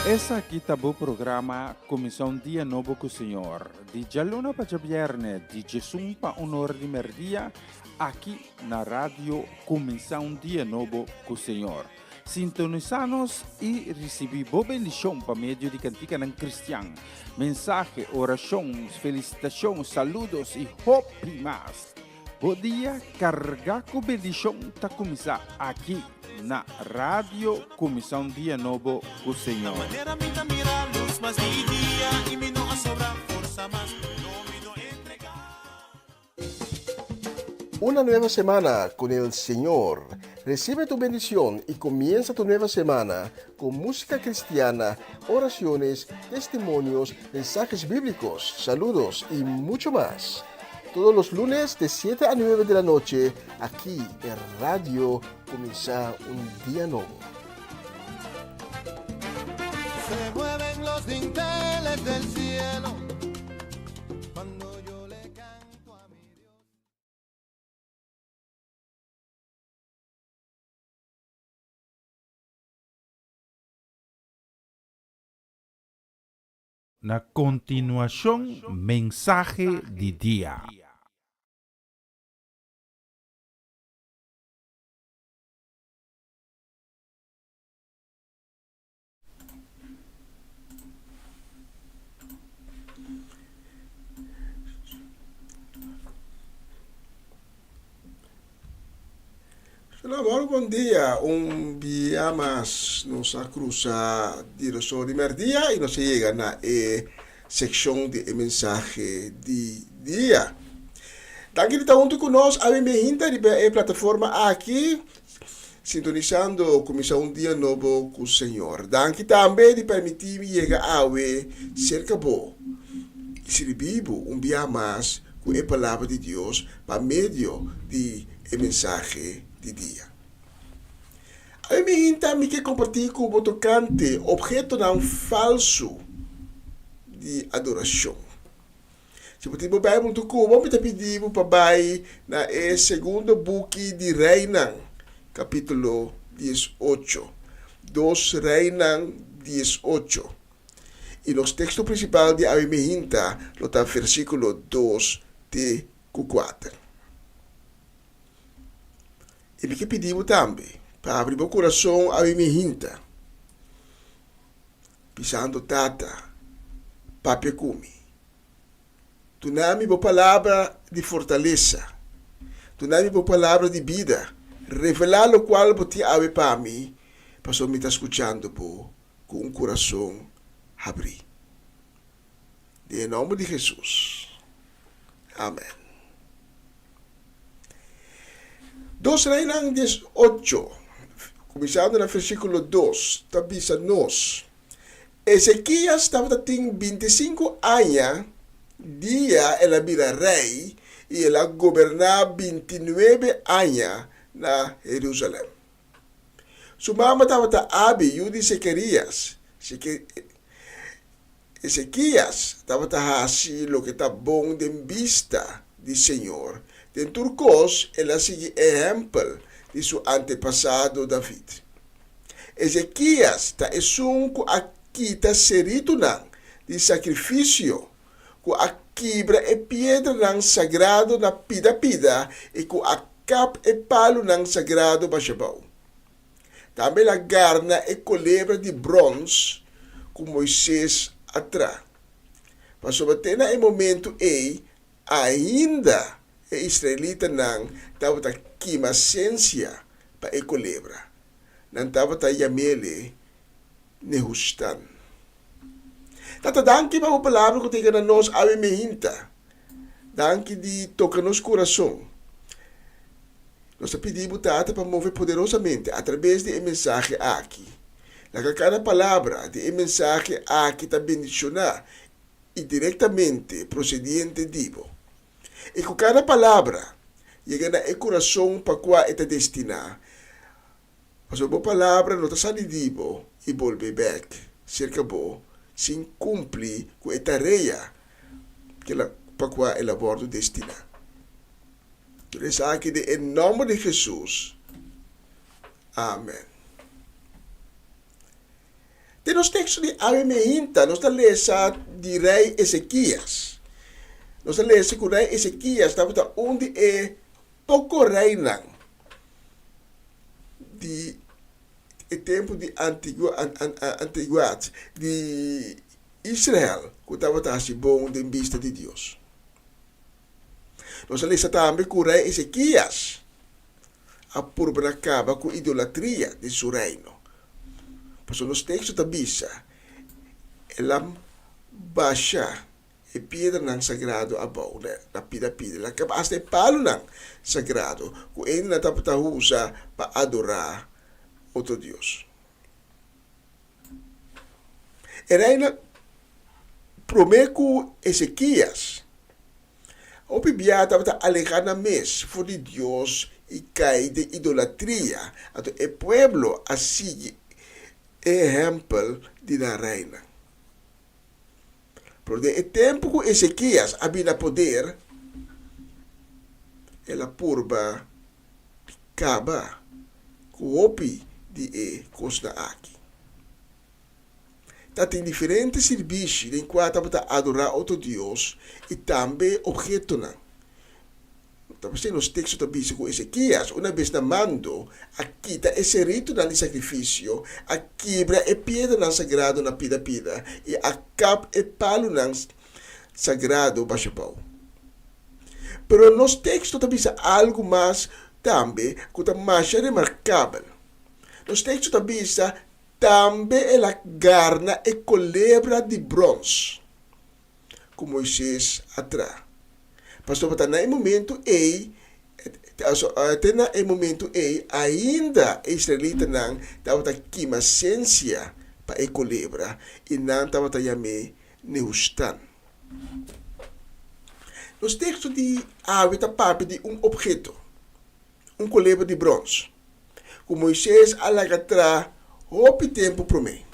Esaki ta bo programa Kuminsá un Dia Nobo ku Señor, di djaluna pa djabièrnè, di djesun pa un or di mèrdia, aki na Radio Kuminsá un Dia Nobo ku Señor. Sintonisá nos i risibí bo bendishon pa medio di kantikanan kristian, mensahe, orashon, felisitashon, saludos i hopi mas. Bo dia kargá ku bendishon ta kuminsá aki na Radio Kuminsá un Dia Nobo ku Señor. Una nueva semana con el Señor. Recibe tu bendición y comienza tu nueva semana con música cristiana, oraciones, testimonios, mensajes bíblicos, saludos y mucho más. Todos los lunes de 7 a 9 de la noche, aquí en Radio Comienza un Día Nuevo. Se mueven los dinteles del cielo cuando yo le canto a mi Dios. Na kontinuashon mensahe di dia. Shalom, bon dia. Un bia mas nos a cruza direccion di merdia y nos a yega na e seccion di e mensahe di dia. Danki di ta hunto cu nos awe mehinta riba e plataforma aki. Sintonisando kuminsá un dia nobo ku Señor. Danki tambe di permití mi yega awe serka bo i sirbi bo un bia mas ku e Palabra di Dios pa medio di e mensahe di dia. Awe mi hinta mi ke kompartí ku bo tokante ophetonan falsu di adorashon. Si bo tin bo Bijbel huntu ku bo, mi ta pidi bo pa bai na e segundo buki di Reinan, kapítulo 18. Dos Reinan 18. I nos teksto prinsipal di awe mihinta lo ta versíkulo dos te ku kuater. I mi ke pidi bo tambe pa abri bo kurason awe mihinta, Bisando, Tata, papia ku mi. Duna mi bo palabra di fortalesa. Duna mi bo palabra di bida. Revelá lokual bo tin awe pa mi, pasobra mi ta skuchando bo ku un kurason habrí. Den e nòmber di Hesus. Amèn. Dos Reinan 18, kuminsando na versíkulo 2, ta bisa nos, Ezekias tabata tin bintisinku aña dia el a bira rei i el a goberná bintinuebe aña na Herúsalèm. Su mama tabata Abi, yu di Sekerías. Ezekias tabata hasi loke ta bon den bista di señor. Den tur kos el a sigui ehèmpel di su antepasado David. Ezekias ta esun ku a kita seritunan di sakrifisio, ku a kibra e piedranan sagrado na pida pida i ku a kap e palunan sagrado basha bou. Tambe el a garna e kolebra di bròns ku Moises a traha. Pasobra te na e momentu ei ainda e israelitanan tabata kima sensia pa e kolebra. Nan tabata yam'ele Nehustan. Tata, danki pa bo palabra ku ta yega na nos awe mehinta. Danki di toka nos kurason. Nos ta pidi bo, Tata, pa move poderosamente atrabes di e mensahe aki. Laga kada palabra di e mensahe aki ta bendishoná i direktamente prosediente di bo. I ku kada palabra yega na e kurason pa kua e ta destiná, pasobra bo palabra no ta sali di bo i bolbe bèk serka bo sin kumpli ku e tarea pa kua el a wòrdu destiná. Tur esaki den e nòmber di Hesus. Amèn. Den nos teksto di awe meinta nos ta lesa di rei Ezekias. Nos ta lesa ku rei Ezekias tabata un di e poko reinan di e tempu di antiguat di Israel ku tabata hasi bon den bista di Dios. Nos ta lesa tambe ku rei Ezekias a purba na kaba ku idolatria den su reino. Pasobra nos teksto ta bisa, El a basha e piedranan sagrado abou na pida pida, el a kaba asta e palunan sagrado ku hendenan tabata usa pa adorá otro dios. E reina promé ku Ezekias Hopi bia tabata alehá nan mes for di Dios i kai den idolatria, anto e pueblo a sigui e ehèmpel di nan reinan. Pero den e tempu ku Ezekias a bini na poder, el a purba di kaba ku hopi di e kosnan aki. Ta tin diferente sirbishi den kua tabata adorá otro dios i tambe ophetonan. Ta p'esei nos teksto ta bisa ku Ezekias, una bes na mando, a kita e seritunan di sakrifisio, a kibra e piedranan sagrado na pida pida i a kap e palunan sagrado basha bou. Pero nos teksto ta bisa algu mas tambe ku ta masha remarkabel. Nos teksto ta bisa Tambe el a garna e kolebra di brons ku Moises a traha. Pasobra ta na e momentu ei, te na e momentu ei ainda e israelitanan tabata kima sensia pa e kolebra i nan tabata yam'é Nehustan. Nos teksto di awe ta papia di un opheto. un kolebra di brons, ku Moises a laga traha hopi tempu promé,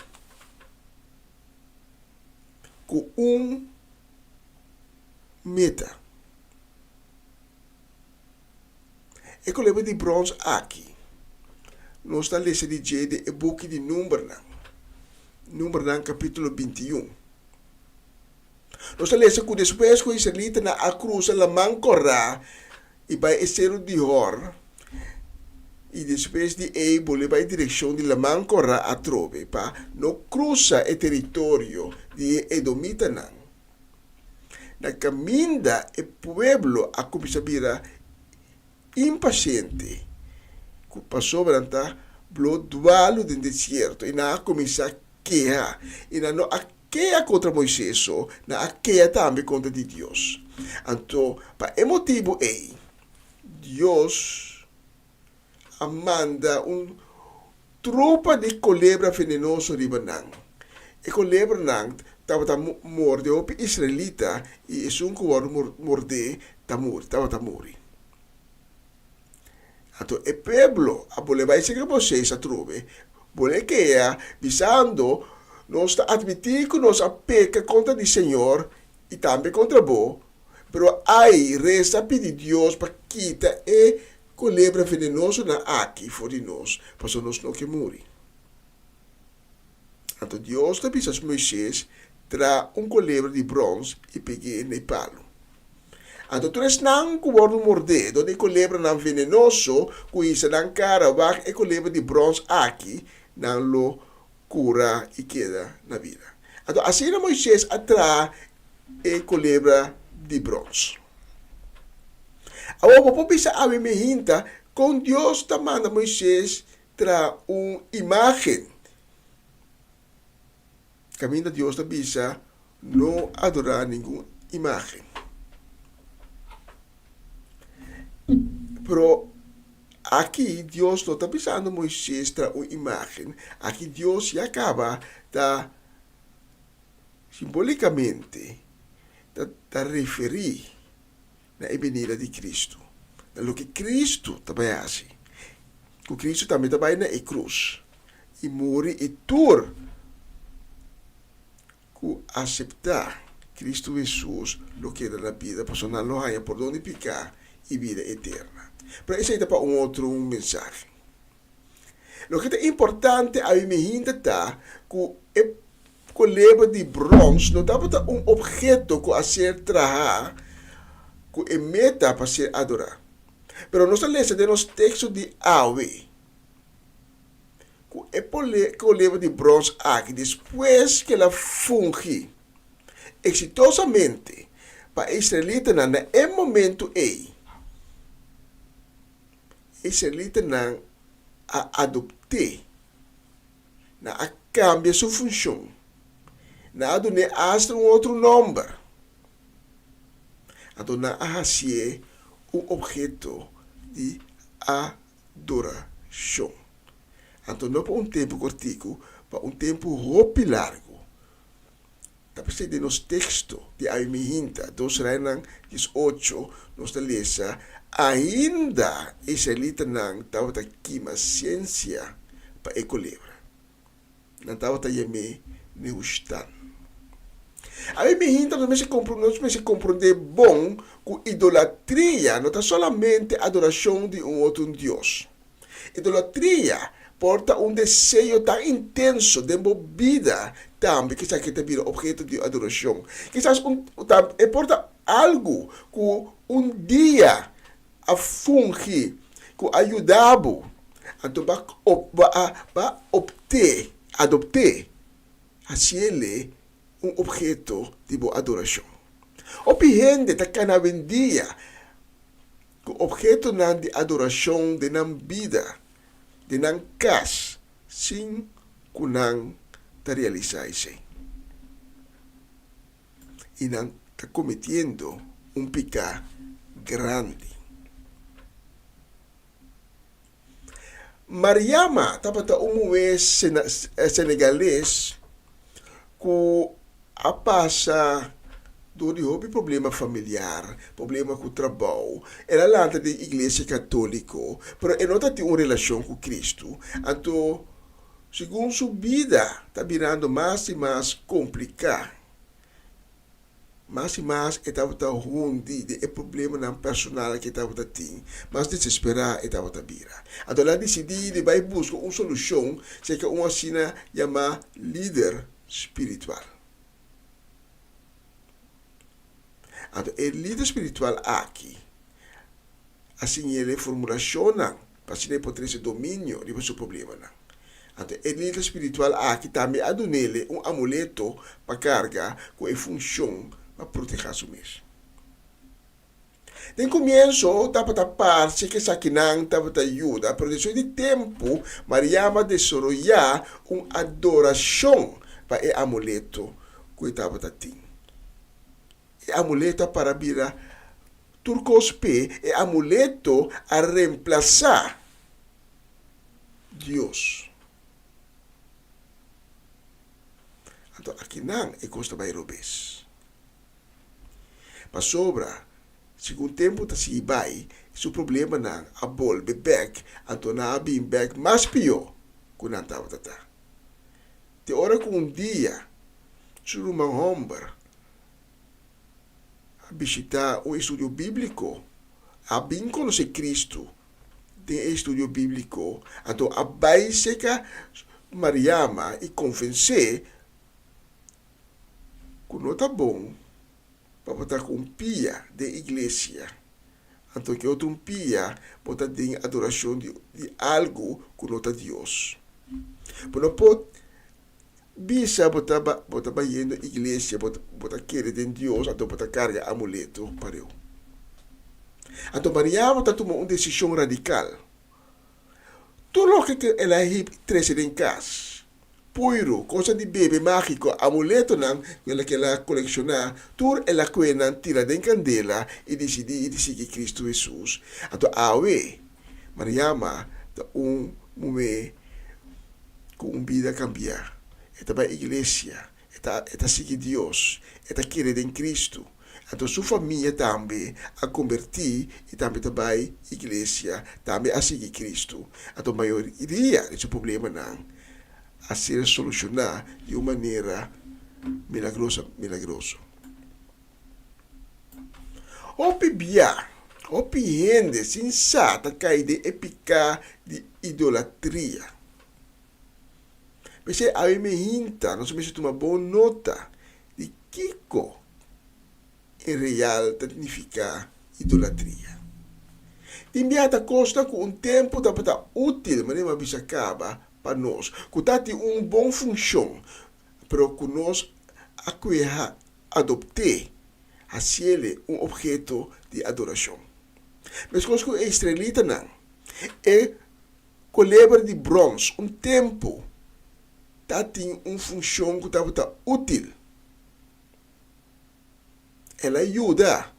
ku un meta. E kolebra di brons aki nos ta lesa di dje den e buki di Numbernan, Numbernan kapítulo 21. Nos ta lesa ku despues ku e israelitanan a krusa Laman Kòrá i bai e seru di Hor, i despues di ei bolbe bai direkshon di Laman Kòrá atrobe pa no krusa e teritorio di e edomitanan. Na kaminda e pueblo a kuminsá bira. impasiente ku pasobra nan ta blo dualu den desierto i nan a kuminsá keha i nan no a keha kontra Moises so, nan a keha tambe kontra di Dios. Anto pa e motibu ei Dios a manda un trupa di kolebra venenoso riba nan. E kolebranan tabata morde hopi israelita i esun ku wòrdu mordé ta muri, tabata muri. Anto e pueblo a bole bai serka Moisés atrobe, bole kea, bisando, Nos ta atmití ku nos a peka kontra di señor i tambe kontra bo, pero ai, resa pidi Dios pa kita e Kolebra venenosonan aki for di nos, pasobra nos no ke muri. Anto Dios ta bisa Moises, Traha un kolebra di brons i peg'é na e palu. Anto tur esnan ku wòrdu mordé dor di e kolebranan venenoso ku hisa nan kara wak e kolebra di brons aki, nan lo kura i keda na bida. Anto asina Moises a traha e kolebra di brons. Awor bo por bisa awe mi hinta kon Dios ta manda Moises traha un imágen kaminda Dios ta bisa no adorá ningun imágen. Pero aki Dios no ta bisando Moises traha un imágen, aki Dios ya kaba ta Simbolikamente ta ta referí na e binida di Kristu, na loke Kristu ta bai hasi, ku Kristu tambe ta bai na e krus i muri i tur ku aseptá Kristu Hesus lo keda na bida pasobra nan lo haña pordon di piká i bida eterna. Pero esei ta pa un otro mensahe. Loke ta importante awe mi hinta ta ku e kolebra di brons no tabata un obheto ku a ser trahá ku e meta pa ser adorá. Pero nos ta lesa den nos teksto di awe ku e kolebra di brons aki despues ku el a fungi eksitosamente pa e israelitanan na e momentu ei, E israelitanan a adopt'é. Nan a kambia su funshon. Nan a dun'é asta un otro nòmber. Anto nan a hasié un obheto di adorashon. Anto no pa un tempu kòrtiku, pa un tempu hopi largu. Ta p'esei den nos teksto di awe mihinta, Dos Reinan 18, nos ta lesa, Ainda e israelitanan tabata kima siensia pa e kolebra. Nan tabata yam'é Nehushtan. Awe mihinta nos mester nos mester komprondé bon ku idolatria no ta solamente adorashon di un otro dios. Idolatria por ta un deseo tan intenso den bo bida tambe kisas ke ta bira obheto di adorashon. Kisas un e por ta algu ku un dia a fungi, ku a yuda bo, anto bo a bo a opt'é, adopt'é, hasiel un obheto di bo adorashon. Hopi hende ta kana awendia Ku ophetonan di adorashon den nan bida, den nan kas, sin ku nan ta realisá esei. I nan ta kometiendo un piká grandi. Mariama tabata un muhé senegales ku a pasa dor di hopi problema familiar, problema ku trabou. El a lanta den iglesia katóliko, pero e no ta tin un relashon ku Kristu. Anto, segun su bida ta birando mas i mas kompliká, Mas i mas e tabata hundi den e problemanan personal ku e tabata tin, mas desesperá e tabata bira. Anto el a disidí di bai buska un solushon serka un asina yamá lider spiritual. Anto e lider spiritual aki a siñ'el e formulashonnan pa asina e por trese dominio riba su problemanan. Anto e lider spiritual aki tambe a dun'el un amuleto pa karga ku e funshon pa protehá su mes. Den komienso tabata parse ku esakinan tabata yuda, pero despues di tempu Mariama a desaroyá un adorashon pa e amuleto ku e tabata tin. E amuleto a para bira tur kos p'e, e amuleto a remplasá Dios. Anto akinan e kos ta bai robes. Pasobra, segun tempu ta sigui bai, su problemanan a bolbe bek, anto nan a bin bek mas pió ku nan tabata ta. Te ora ku un dia su ruman hòmber a bishitá un estudio bíbliko, a bin konosé Kristu den e estudio bíbliko, anto a bai serka Mariama i konvens'é ku no ta bon pa bo ta ku un pia den iglesia, anto ke otro un pia bo ta den adorashon di di algu ku no ta Dios. Bo no por bisa bo ta bo ta bayendo iglesia, bo bo ta kere den Dios, anto bo ta karga amuleto pareu. Anto Mariamo ta tuma un desishon radikal. Tur loke ku el a hib trese den kas, puiru, kosnan di bebe mágiko, amuletonan ku el a keda kolekshoná, tur el a kue nan tira den kandela i disidí di sigui Kristu Hesus. Anto awe, Mariama ta un muhé ku un bida kambiá. E ta bai iglesia, E ta e ta sigui Dios, e ta kere den Cristo. Anto su famia tambe a comberti y tambe ta bay iglesia, tambe a sigui Cristo. Anto mayoria di su problemanan a ser soluciona di un manera milagrosa milagroso. Hopi bia, hopi hende sin sa ta cay den e pica di idolatria. P'esei awe mi hinta nos mester tuma bon nota di kiko en real ta nifiká idolatria. Tin biaha ta kosta ku un tempu tabata útil, manera mi a bisa kaba, pa nos, ku tatin un bon funshon, pero ku nos a kueha adopt'é, hasiele un obheto di adorashon. Meskos ku e israelitanan, e Kolebra di brons un tempu ta tin un funshon ku tabata útil. El a yuda.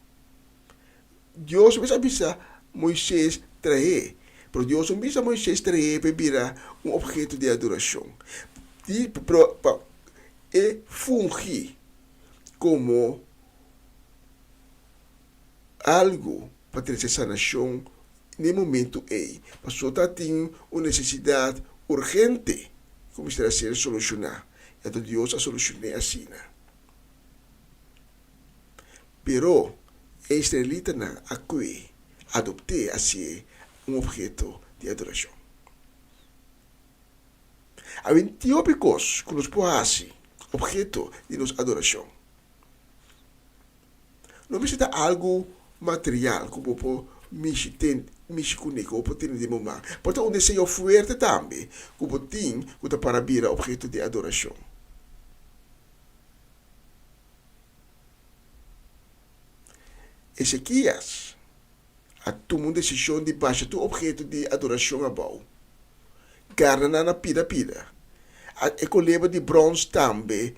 Dios mes a bisa Moises trah'é, pero Dios no bisa Moises trah'é pa e bira un obheto di adorashon, pero pa e fungi komo algu pa trese sanashon N'e momento ei, pasobra ta tin un nesesidat urgente ku mester a ser solushoná, i anto Dios a solushon'é asina. Pero e israelitanan a kue adopt'é hasié un obheto di adorashon. Awe tin hopi kos ku nos por hasi obheto di nos adorashon. No mester ta algu material ku bo por mishi ten mishi kuné, ku bo por tene den bo man. Por ta un deseo fuerte tambe ku bo tin ku ta para bira obheto di adorashon. Ezekias a tuma un desishon di basha tur obheto di adorashon abou, garna nan na pida pida. E kolebra di brons tambe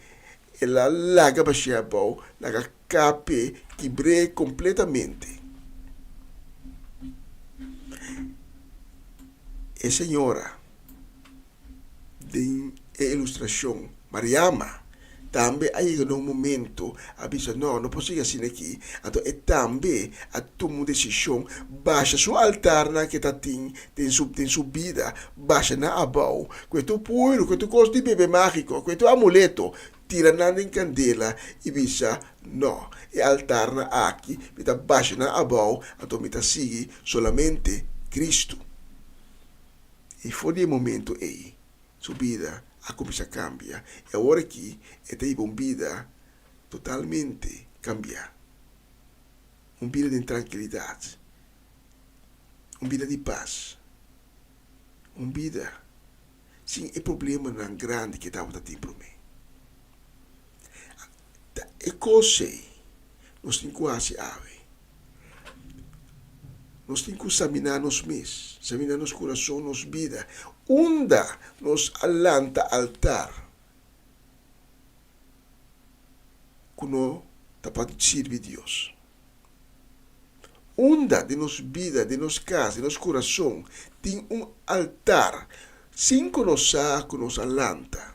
el a laga bash'é abou, laga kap'é, kibr'é kompletamente. E señora Den e ilustrashon, Mariama tambe a yega na un momento a bisa, No, no por sigui asina aki. Anto e tambe a tuma un desishon, basha su altarnan ku e ta tin den su den su bida, basha nan abou, ku e tur puiru, ku e tur kos di bebe mágiko, ku e tur amuleto, tira nan den kandela i bisa, No, e altarnan aki mi ta basha nan abou, anto mi ta sigui solamente Kristu. I for di e momento ei, su bida a kuminsá kambia i awor aki e ta hiba un bida totalmente kambiá. Un bida den trankilidat, un bida di pas, un bida sin e problemanan grandi ku e tabata tin promé. Ta e kos ei nos tin ku hasi awe. Nos tin ku saminá nos mes, saminá nos kurason, nos bida. Unda nos a lanta altar ku no ta pa sirbi Dios? Unda den nos bida, den nos kas, den nos kurason tin un altar sin ku nos sa ku nos a lanta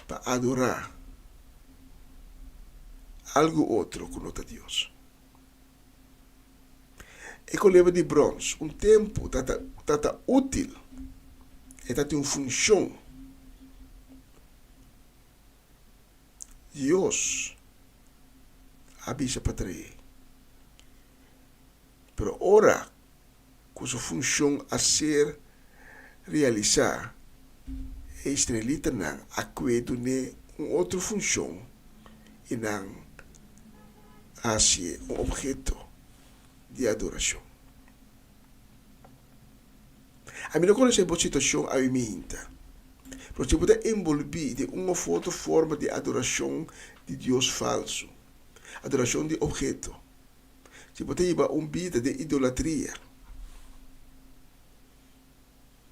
pa adorá algu otro ku no ta Dios? E kolebra di brons un tempu ta útil, e ta tin un funshon. Dios a bisa pa trae. Pero ora ku su funshon a ser realisá, e israelitanan a kue dun'é un otro funshon i nan a hasié un obheto di adorashon. Ami no konosé bo situashon awe minta, pero si bo ta enbolbí den un òf otro forma di adorashon di dios falsu, adorashon di obheto, si bo ta hiba un bida den idolatria,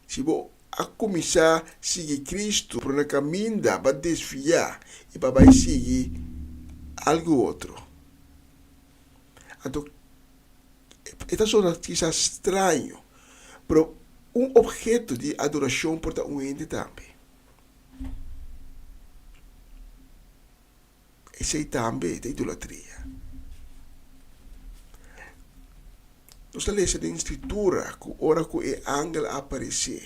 si bo a kuminsá sigui Kristu pero na kaminda bo a desviá i bo a bai sigui algu otro, anto E ta sona kisas straño, pero un obheto di adorashon por ta un hende tambe. Esei tambe ta idolatria. Nos ta lesa den Skritura ku ora ku e angel a aparesé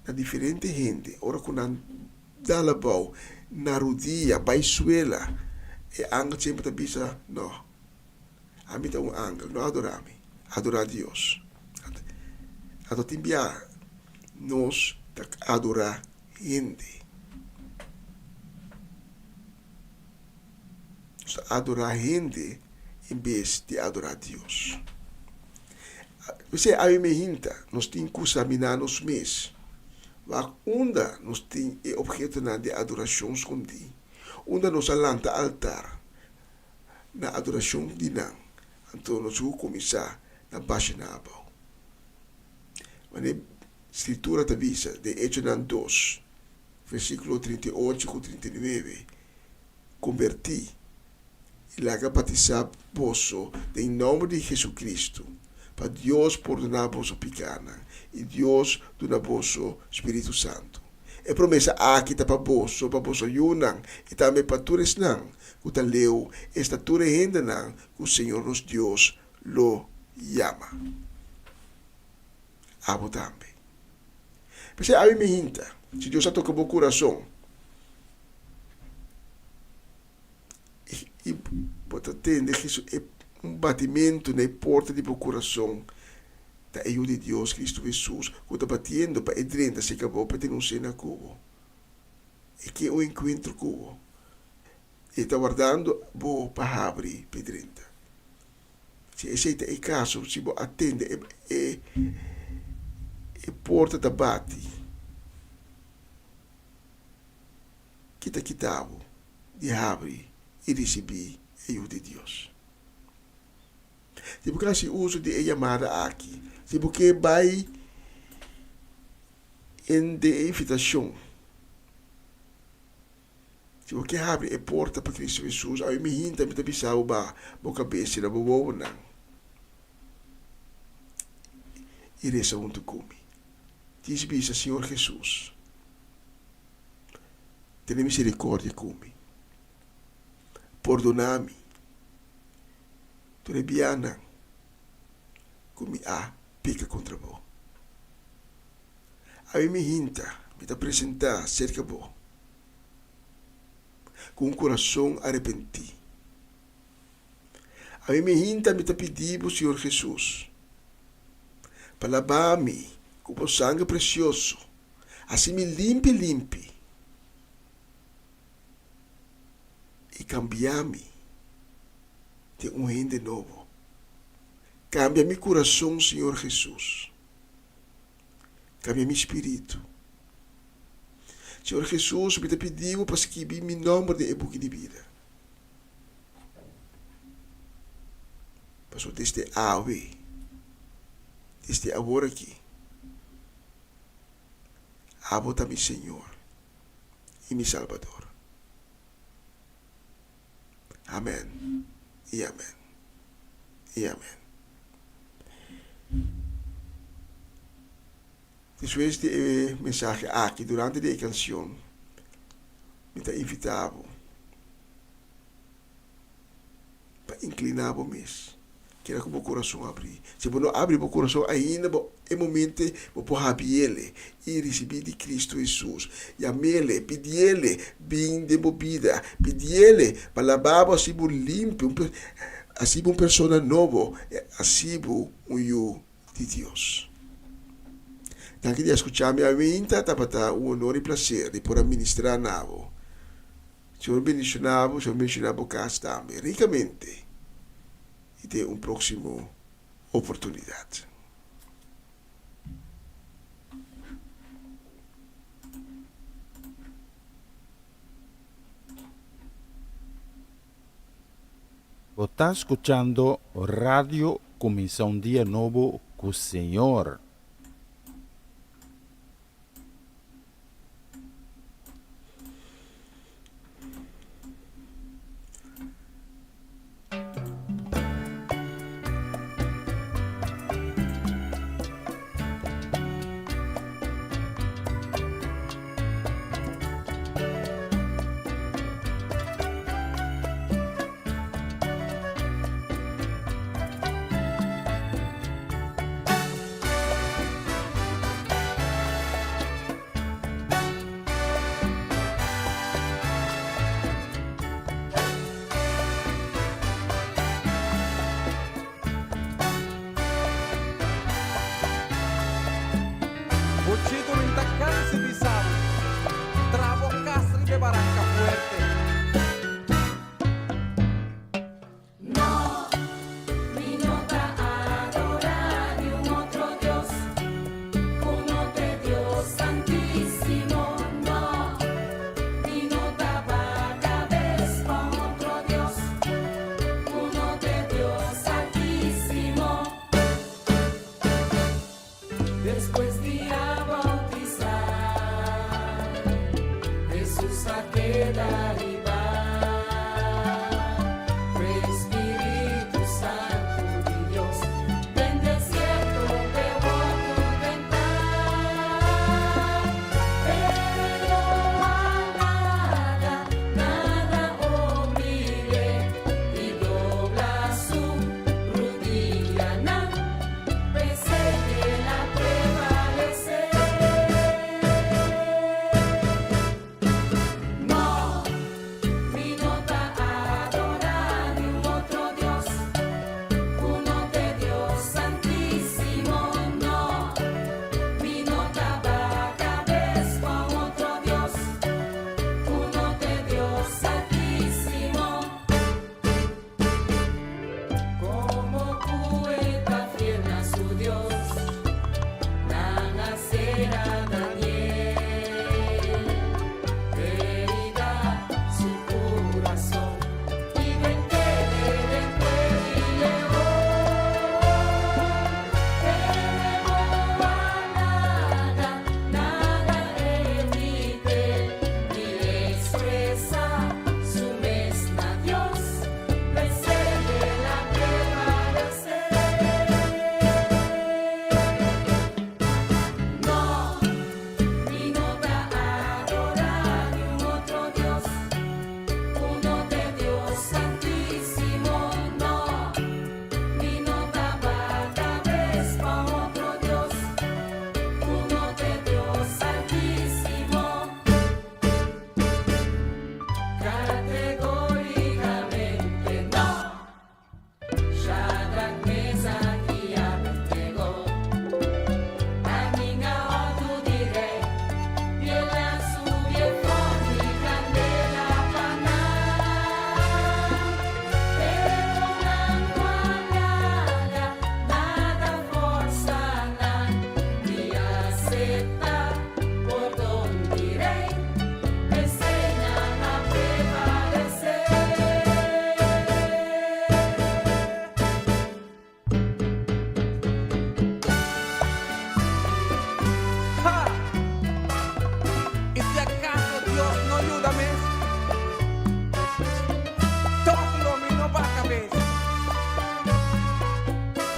na diferente hende, ora ku nan dal abou na rudia bai suela, e angel semper ta bisa, No, ami ta un angel, no adorá mi, adorá Dios. Anto tin bia nos ta adorá hende. Nos ta adorá hende en bes di adorá Dios. P'esei awe mehinta nos tin ku saminá nos mes wak unda nos tin e ophetonan di adorashon skondí, unda nos a lanta altar na adorashon di nan. Anto nos ku kuminsá na basha nan abou. Manera Skritura ta bisa den Echonan dos, versíkulo 38 ku 39, Kombertí i laga batisá boso den nòmber di Jesucristo, pa Dios pordoná boso pikánan i Dios duna boso Spiritu Santu. E promesa aki ta pa boso, pa boso yunan i tambe pa tur esnan ku ta leu, esta tur e hendenan ku Señor nos Dios lo yama. Abo tambe. P'esei awe mi hinta, si Dios a toka bo kurason i bo ta tende e un batimentu na e porta di bo kurason, ta e Yu di Dios, Kristu Hesus, ku ta batiendo pa e drenta serka bo pa e tene un sena ku bo. E ke un enkuentro ku bo. E ta wardando bo pa habri pa e drenta. Si esei ta e kaso, si bo a tende e e porta ta bati, ki ta kita bo di habri i risibí e Yu di Dios? Si bo ke hasi uso di e yamada aki, si bo ke bai en den e invitashon, Si bo ke habri e porta pa Cristo Jesus, awe mi hinta mi ta bisa bo baha bo cabes cera bo wowonan y reza hunto cu mi. Djis bisa, Señor Jesus, tene misericordia cu mi. Pordona mi tur e bianan cu mi a peca contra bo. Awe mi hinta mi ta presenta cerca bo ku un kurason arepentí. Ami mi hinta mi ta pidi bo, Señor Hesus, pa laba mi ku bo sanger presioso, hasi mi limpi limpi i kambia mi den un hende nobo. Kambia mi kurason, Señor Hesus. Kambia mi spiritu. Señor Hesus, mi ta pidi bo pa skibi mi nòmber den e buki di bida. Pasobra desde awe, desde awor aki, abo ta mi Señor i mi Salbador. Amèn i amèn i amèn. Despues di e mensahe aki, durante di e kanshon, mi ta invitá bo pa inkliná bo mes. Keda ku bo kurason abrí. Si bo no abri bo kurason ainda, bo e momente bo por habiele i risibí di Kristu Hesus. Yam'Ele, pidiele bin den bo bida, pidiele pa labá bo hasi bo limpi, hasi bo un persona nobo, hasi bo un yu di Dios. Danki di a skuchá mi awinta, tabata un honor i plaser di por a ministrá na bo. Señor bendishoná bo, Señor bendishoná bo kas tambe rikamente i te un próksimo oportunidat. Bo ta skuchando Radio Kuminsá un Dia Nobo ku Señor.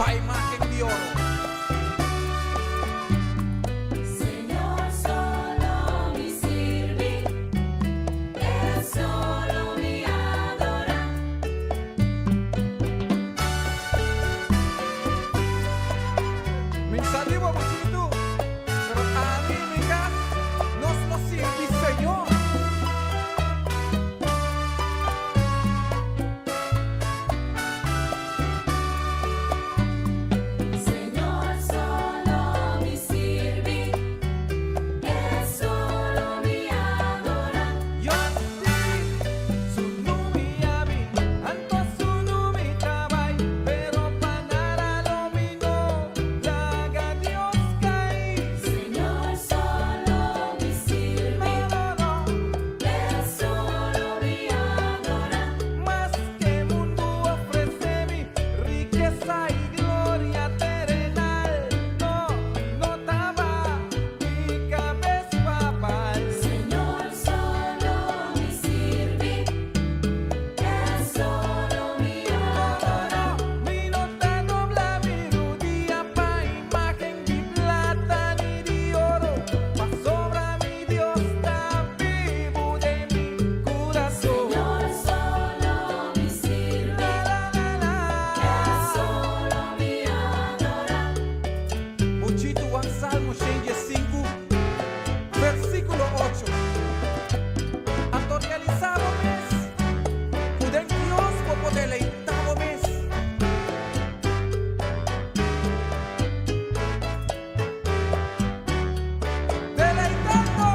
Pa imagen di oro. Señor, solo mi sirbi, e solo mi adora. Mi sa di bo chikitu, pero ami i mi kas, nos lo sirbi Señor. Señor, solo mi sirbi, e solo mi adora. Yo sí, su numi ami, anto su numi trabai, pero pa nada lo mi no laga Dios kai. Señor, solo mi sirbi, e solo mi adora. Maske mundu ofresé mi rikesa i gloria terenal, no, no ta baha mi kabes pa Baal. Señor, solo mi sirbi, e solo mi adora. Mi no ta dobla mi rudia pa imagen di plata ni di oro, pasobra mi Dios ta bibu den mi kurason. Señor, solo mi sirbi, e solo mi adora. Muchitu wak Salmo 105, versíkulo 8. Anto realisá bo mes, ku den Dios bo por deleitá bo mes. Deleitando!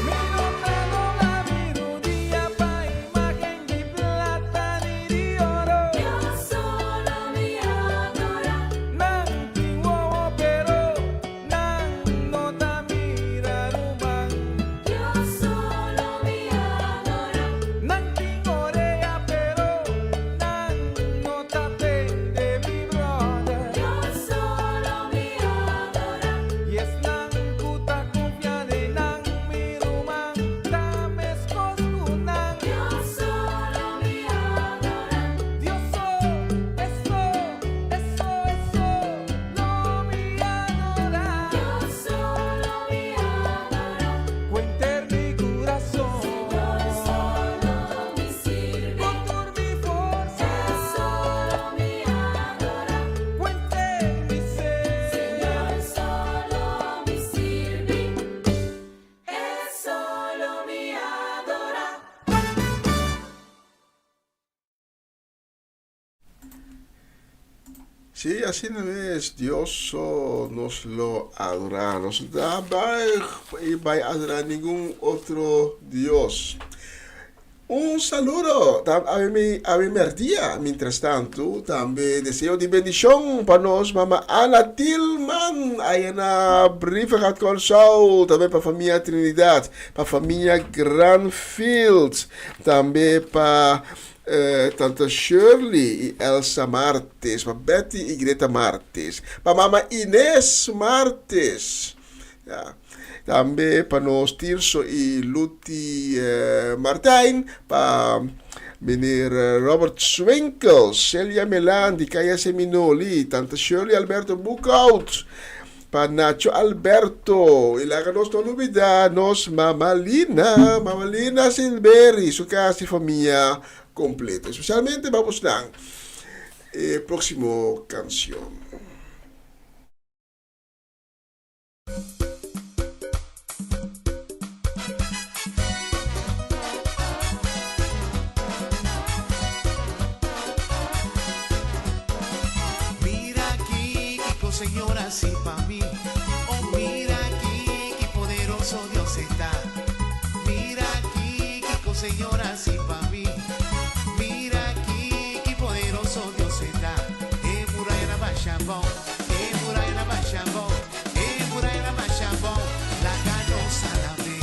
Mi no ta dobla mi rudia pa imagen di plata ni di oro. Dios solo mi adora. Nan tin wowo pero nan no ta mira ruman. Dios solo mi adora. Nan tin orea pero nan no ta tende mi brother. Dios solo mi adora. I esnan ku ta konfia den nan mi ruman ta meskos ku nan. Dios solo mi adora. Dios so, e so, e so, e solo mi adora. Dios solo mi adora. Ku henter mi kurason. Señor, solo mi sirbi. Ku tur mi forsa. E solo mi adora. Ku henter mi ser. Señor, solo mi sirbi. E solo mi adora. Sí, asina mes, Dios so nos lo adorá. Nos no ta buig i bai adorá ningun otro Dios. Un saludo awe mi awe merdia. Mientras tanto, tambe deseo di bendicion pa nos mama Ana Tilman aya na Brievengat Kòrsou, tambe pa famia Trinidad, pa famia Granfield, tambe pa Tante Shirley i Elsa Martes, pa Betty i Greta Martes, pa mama Ines Martes, ya, tambe pa nos Tirso i Luti Martijn, pa meneer Robert Swinkels, Celia Melan di Kaya Seminoli, Tante Shirley Alberto Boekhout, Pa Nacho Alberto y laga nos no lubida nos Mama Lina, Mama Lina Silberi, su casa y famia completo. Especialmente vamos nan e proximo cancion. Mira aki kiko Señor a hasi pa mi. Oh mira aki ki poderoso Dios e ta. Mira aki kiko Señor a hasi pa mi. Mira aki ki poderoso Dios e ta. E muraya a basha abou, e muraya a basha abou, e muraya a basha abou. Laga nos alab'é.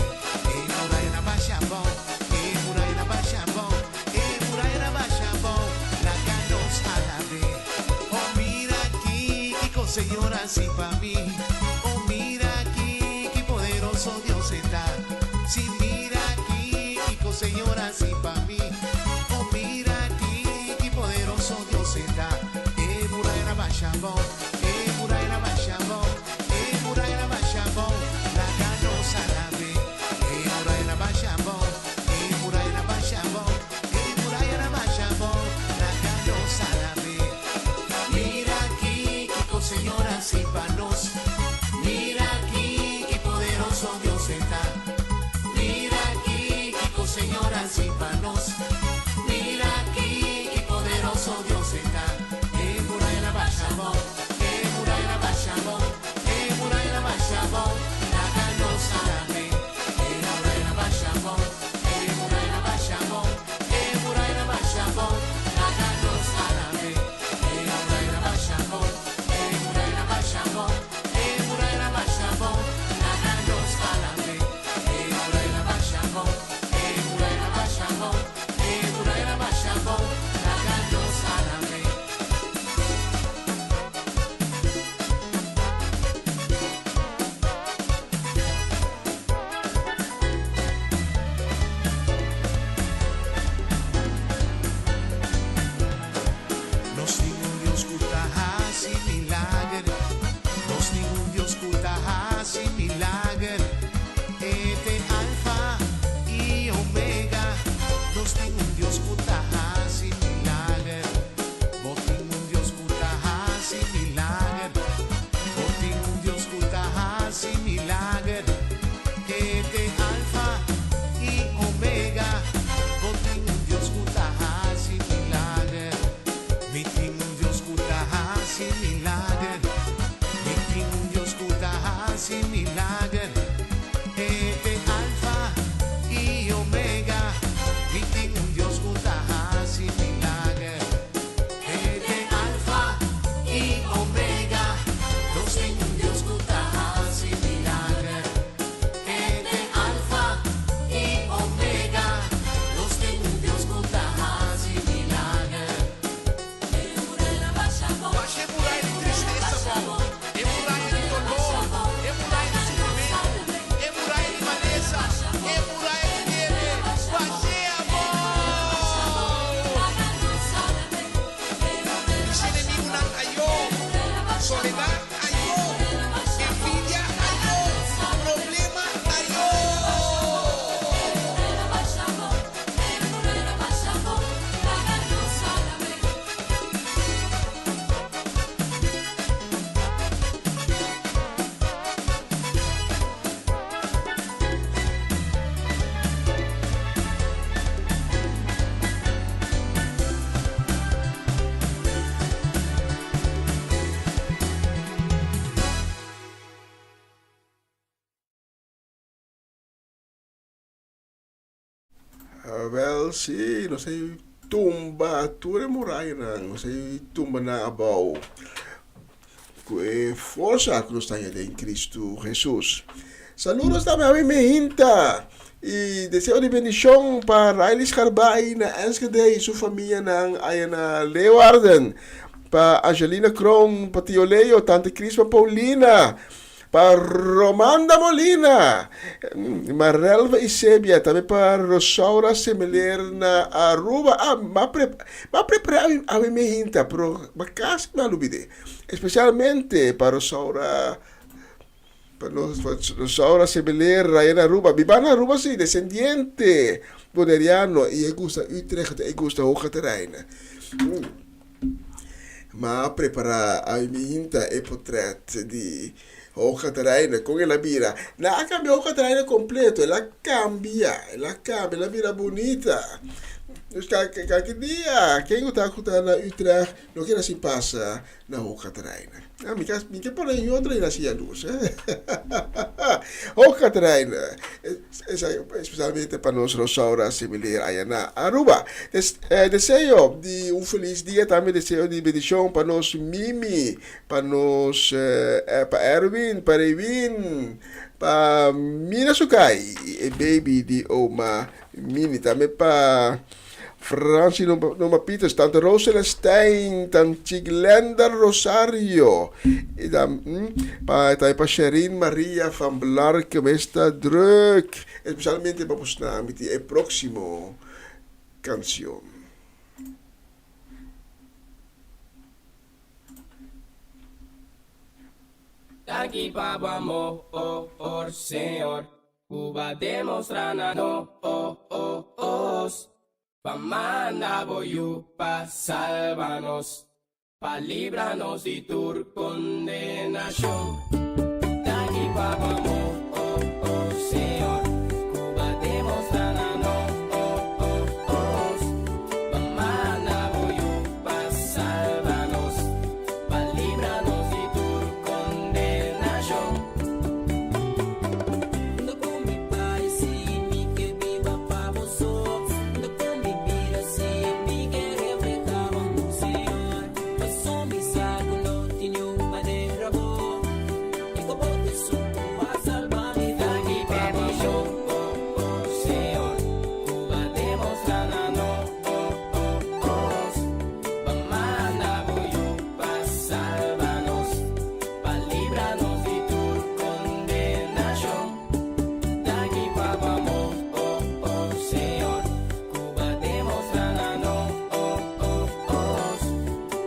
E muraya a basha abou, e muraya a basha abou, e muraya a basha abou. Laga nos alab'é. Oh mira. Señor hasi pa mi. Oh mira aki ki poderoso Dios e ta. Si mira aki kiko Señor hasi pa mi. Oh mira aki ki poderoso Dios e ta. E muraya na basha abou, e muraya na basha abou, e muraya na basha abou, laga nos alabe. E muraya na basha abou, e muraya na basha abou, e muraya na basha abou, laga nos alabe. Mira aki kiko Señor hasi pa nos. Mira aki ki poderoso Dios e ta. Mira aki kiko Señor hasi pa nos. Mira aki ki poderoso Dios e ta. E muraya na basha abou, e muraya na basha abou, e muraya na basha abou, laga nos alabe. E muraya na basha abou, e muraya na basha abou, e muraya na basha abou, laga nos alabe. E muraya na basha abou, e muraya na basha abou, e muraya na basha abou, laga nos alabe. E muraya na basha abou, e muraya na basha abou, e muraya na basha abou, laga nos alabe. Nos tin un Dios ku ta hasi milager. Nos tin un Dios ku ta hasi milager. E ta Alfa i Omega. Nos tin un Dios ku ta hasi milager. Bo tin un Dios ku ta hasi milager. Bo tin un Dios ku ta hasi milager. E ta Alfa i Omega. Bo tin un Dios ku ta hasi milager. Mi tin un Dios ku ta hasi milager. Mi tin un Dios ku ta hasi milager. E ta Alfa i Omega. Mi tin un Dios ku ta hasi milager. E ta Alfa i Omega. Nos tin un Dios ku ta hasi milager. E ta Alfa i Omega. Nos tin un Dios ku ta hasi milager. Basha e muraya di tristesa abou, e muraya di doló, e muraya di sufrimentu, e muraya di malesa, e muraya di debe, bash'é abou! Bisa enemigunan ayó, soledat ayó, envidia ayó, problema ayó! Wel, sí, nos a tumba tur e murayanan, nos a tumba nan abou ku e forsa ku nos ta haña den Kristu Hesus. Saludos tambe a mi Mehinta i deseo di bendishon pa Riley Scharbaai na Enschede i su famianan aya na Leeuwarden, pa Angelina Kroon, pa Tio Leo, Tante Crispa Paulina, Pa Romanda Molina, Marelva Isebia, tambe pa Rosaura Semeler na Aruba. Ah, m'a pre, m'a prepara awe, awe mi hinta, pero m'a casi m'a lubid'é. Especialmente pa Rosaura, pa nos, pa Rosaura Semeler raya na Aruba. Biba na Aruba si, descendiente boneriano y e gusta Utrecht, e gusta Hoge Terrein. M'a prepará a mi hinta e potret di Hoog Catharijne kon el a bira. Nan a kambia Hoog Catharijne kompleto, el a kambia, el a kambia, el a bira bunita. Dus kalke dia ken ku ta ku ta na Utrecht no keda sin pasa na Hoog Catharijne. Ah, mi ka mi ke pone un otro i hasi yalurs, eh. Hoog Catharijne, esaki especialmente pa nos Rosaura Similir aya na Aruba. Des, eh, deseo di un feliz dia, tambe deseo di bendicion pa nos Mimi, pa nos, eh, pa Erwin, pa Rewin, pa Mina Sukai, e baby di oma Mini, tambe pa. Franci Noma Peters, Tante Rose Celestijn, Tante Glenda Rosario, y dan, pa, tambe pa Sherin Maria van Blarke, mesta druk, especialmente pa bosnan, mi tin e proximo cancion. Danki pa bo amor, Señor, ku bo a demostra na nos. Pa manda bo Yu pa salba nos, pa libra nos di tur kondenashon. Danki pa bo amor, Señor, ku bo a demostra na nos. Pa manda bo Yu pa salba nos, pa libra nos di tur kondenashon. Unda ku mi bai si mi ke biba pa bo so. Unda ku mi bira si mi ke reflehá bo amor, Señor. Paso mi sa ku no tin niun manera bo. I ku bo ta esun ku a salba mi. Danki pa bo amor, Señor, ku bo a demostrá na nos. Pa manda bo Yu pa salba nos. Pa libra nos di tur kondenashon. Danki pa bo amor, Señor, ku bo a demostrá na nos.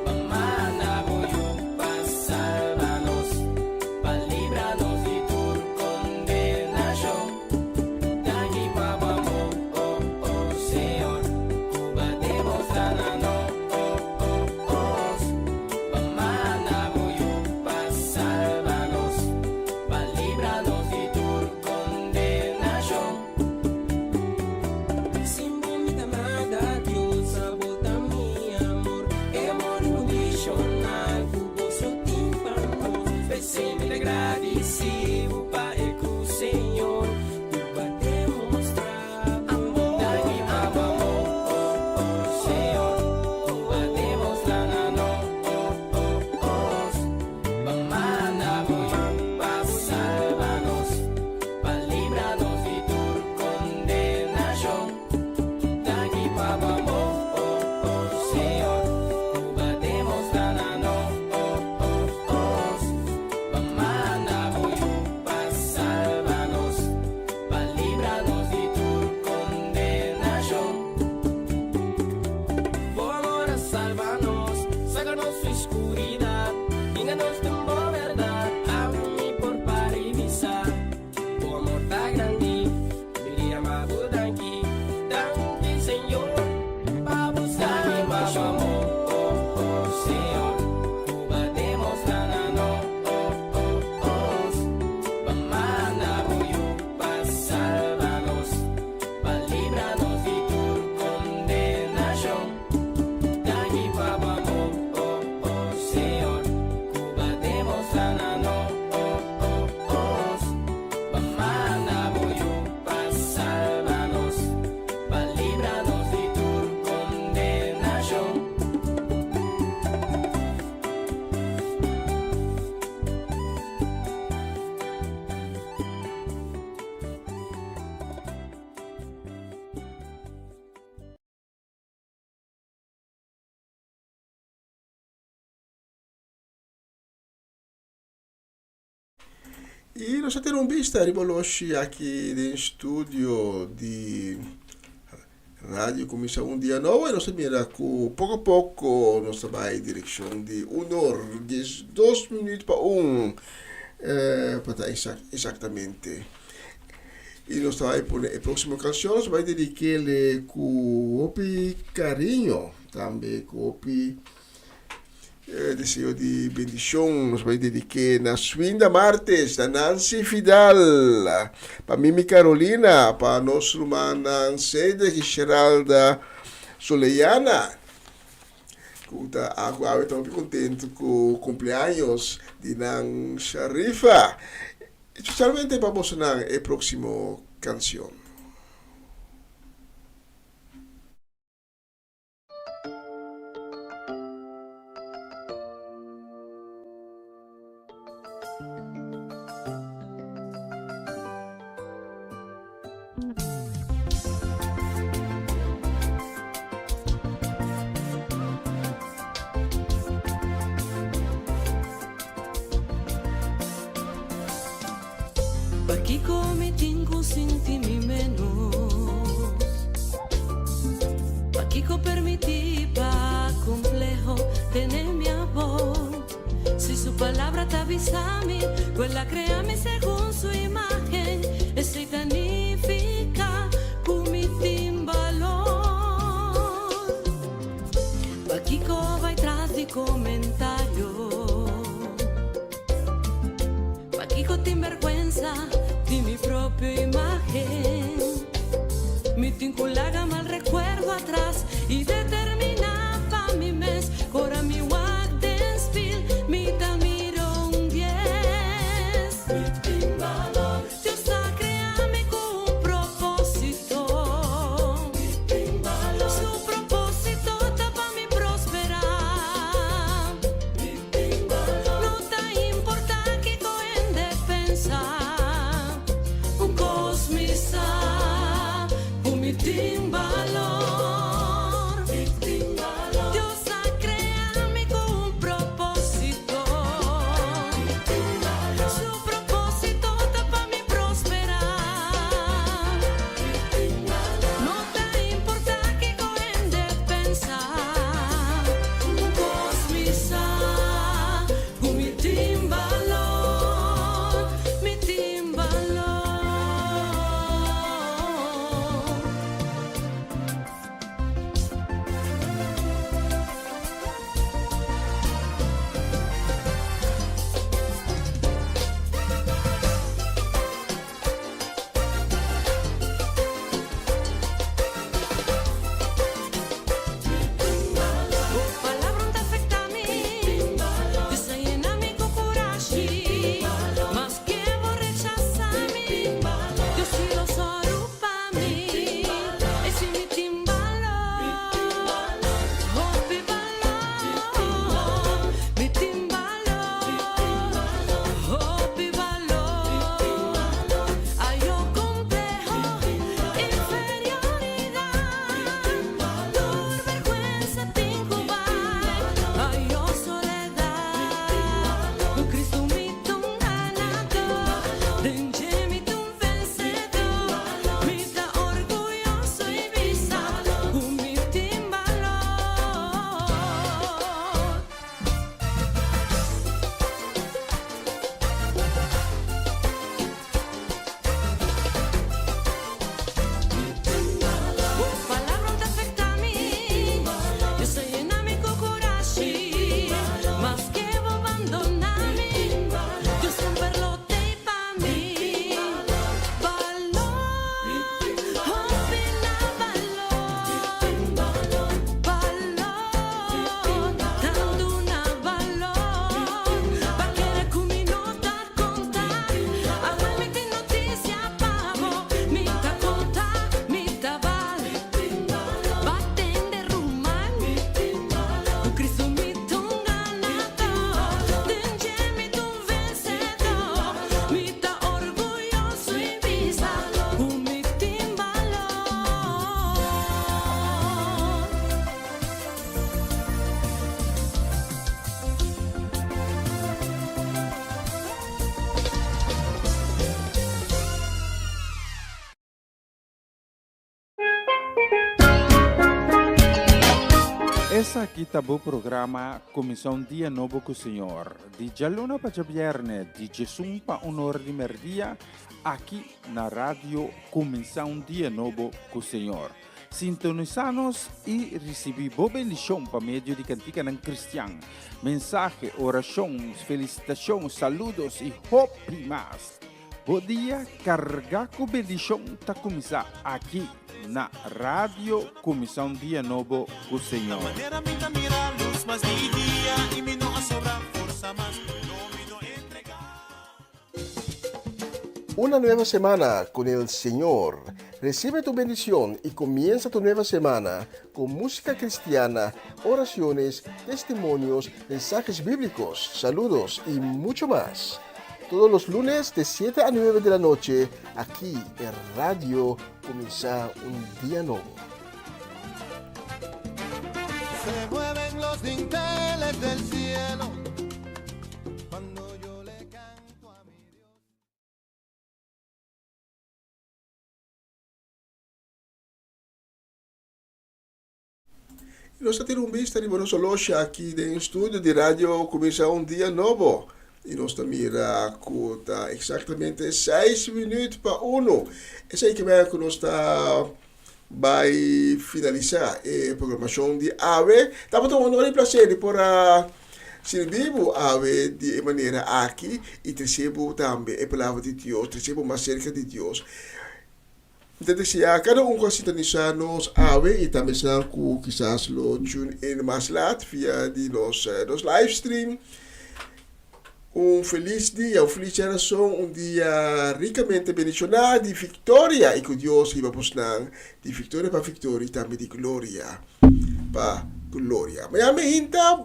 Pa manda bo Yu pa salba nos. Pa libra nos di tur kondenashon. Danki pa bo amor, Señor, ku bo a demostrá na nos. Pa manda bo Yu pa salba nos, pa libra nos di tur kondenashon. Sin bo mi ta nada, Dios, abo ta mi amor, e amor inkondishonal ku bo so tin pa nos. P'esei mi ta gradisí bo pa e krus, Señor, ku bo a demostrá amor. Danki pa bo amor, Señor, ku bo a demostrá na nos. Pa manda bo Yu pa salba nos, pa libra nos di tur kondenashon. Danki pa bo amor, Señor, ku bo a demostrá na nos. Pa manda bo Yu pa salba nos, pa libra nos di tur kondenashon. Bo amor a salba nos, saka nos for skuridat, hinka nos den bo bèrdat, ami por para i bisa. Bo amor ta grandi, mi ta yama bo danki, danki Señor, pa bo Danki pa bo amor, Señor, ku bo a demostrá na nos. Pa manda bo Yu pa salba nos, pa libra nos di tur kondenashon. Danki pa bo amor, Señor, ku bo a demostrá na nos. Pa manda bo Yu pa salba nos, pa libra nos di tur kondenashon. I nos a tene un bista riba oloshi aki den studio di Radio Cuminsa Un Dia Nobo y nos a mira cu poco a poco nos ta bay direccion di un or 12 minuut pa un eh, pa ta exactamente. Y nos ta bay pone e proximo cancion, nos ta bay dedikele cu hopi cariño, tambe cu hopi E deseo di bendicion nos bay dedique na Swinda Martes, na Nancy Fidal, pa Mimi Carolina, pa nos rumannan Cedric y Sheralda Soleana, cu ta cu awe ta hopi contento cu cumpleaños di nan Sharifa. Especialmente pa bosonan e proximo cancion. sinti mi menos. Pakiko permití pa kompleho tene mi abou. Si su palabra ta bisa mi, ku el a krea mi segun su imágen, esei ta nifiká ku mi tin balor. Pakiko bai tras di komentario. Pakiko tin bèrgwensa di mi propio imágen. Mi tin ku laga mal rekuerdo atras i determiná pa mi mes. Ora mi wak den spil, mi ta mira un 10. Mi tin balor. Dios a krea mi ku un propósito. Mi tin balor. Su propósito ta pa mi prosperá. Mi tin balor. No ta importá kiko hende pensa. Un kos mi sa, ku mi tin balor. Mi tin balor. Dios a krea mi ku un propósito. Mi tin balor. Su propósito ta pa mi prosperá. Mi tin balor. No ta importá kiko hende pensa. Un kos mi sa, ku mi tin balor. Mi tin balor. Bo palabra ta afektá mi, Dios a yena mi ku kurashi. Maske bo rechasá mi, Dios sí lo sòru pa mi. I si mi tin balor, hopi balor, mi tin balor, hopi balor. Ayo kompleho, inferioridat, tur bèrgwensa tin ku bai. Ayo soledat, ku Kristu mi ta un ganadó, den dje mi ta un vensedó. Mi ta orguyoso i bisa, ku mi tin balor. Bo palabra ta afektá mi, Dios a yena mi ku kurashi. Maske bo bandoná mi, Dios semper lo t'ei pa mi. Balor, hopi na balor, balor, tantu na balor. Pa kere ku mi no ta konta, awe mi tin notisia pa bo. Mi ta konta, mi ta bal. B'a tende ruman, ku Kristu mi ta un ganadó. Den dje mi ta un vensedó. Mi ta orguyoso i bisa, ku mi tin balor. Esaki ta bo programa Kuminsá un Dia Nobo ku Señor, di djaluna pa djabièrnè, di djesun pa un or di mèrdia, aki na Radio Kuminsá un Dia Nobo ku Señor. Sintonisá nos i risibí bo bendishon pa medio di kantikanan kristian, mensahe, orashon, felisitashon, saludos i hopi mas. Bo dia kargá ku bendishon ta kuminsá aki na Radio Kuminsá un Dia Nobo ku Señor. Manera mi ta mira lus mas di dia i mi no a sobra forsa mas, no mi no entregá. Una nueva semana con el Señor. Recibe tu bendición y comienza tu nueva semana con música cristiana, oraciones, testimonios, mensajes bíblicos, saludos y mucho más. Todos los lunes de 7 a 9 de la noche, aquí en Radio Kuminsá un Dia Nobo. Se mueven los dinteles del cielo cuando yo le canto a mi Dios. I nos ta tira un bista riba nos olosha aki den studio di Radio Kuminsá un Dia Nobo. I nos ta mira ku ta eksaktamente seis minüt pa unu. Esei ke mei ku nos ta bai finalisá e programashon di awe. Tabata un honor i plaser di por a sirbi bo awe di e manera aki i trese bo tambe e palabra di Dios, trese bo mas serka di Dios. Mi ta deseá kada un ku a sintonisá nos awe i tambe esnan ku kisas lo tune in mas lat via di nos nos livestream un felis dia, un felis djarason, un dia rikamente bendishoná di viktoria i ku Dios hiba bosnan di viktoria pa viktoria i tambe di gloria pa gloria. Mañana mehinta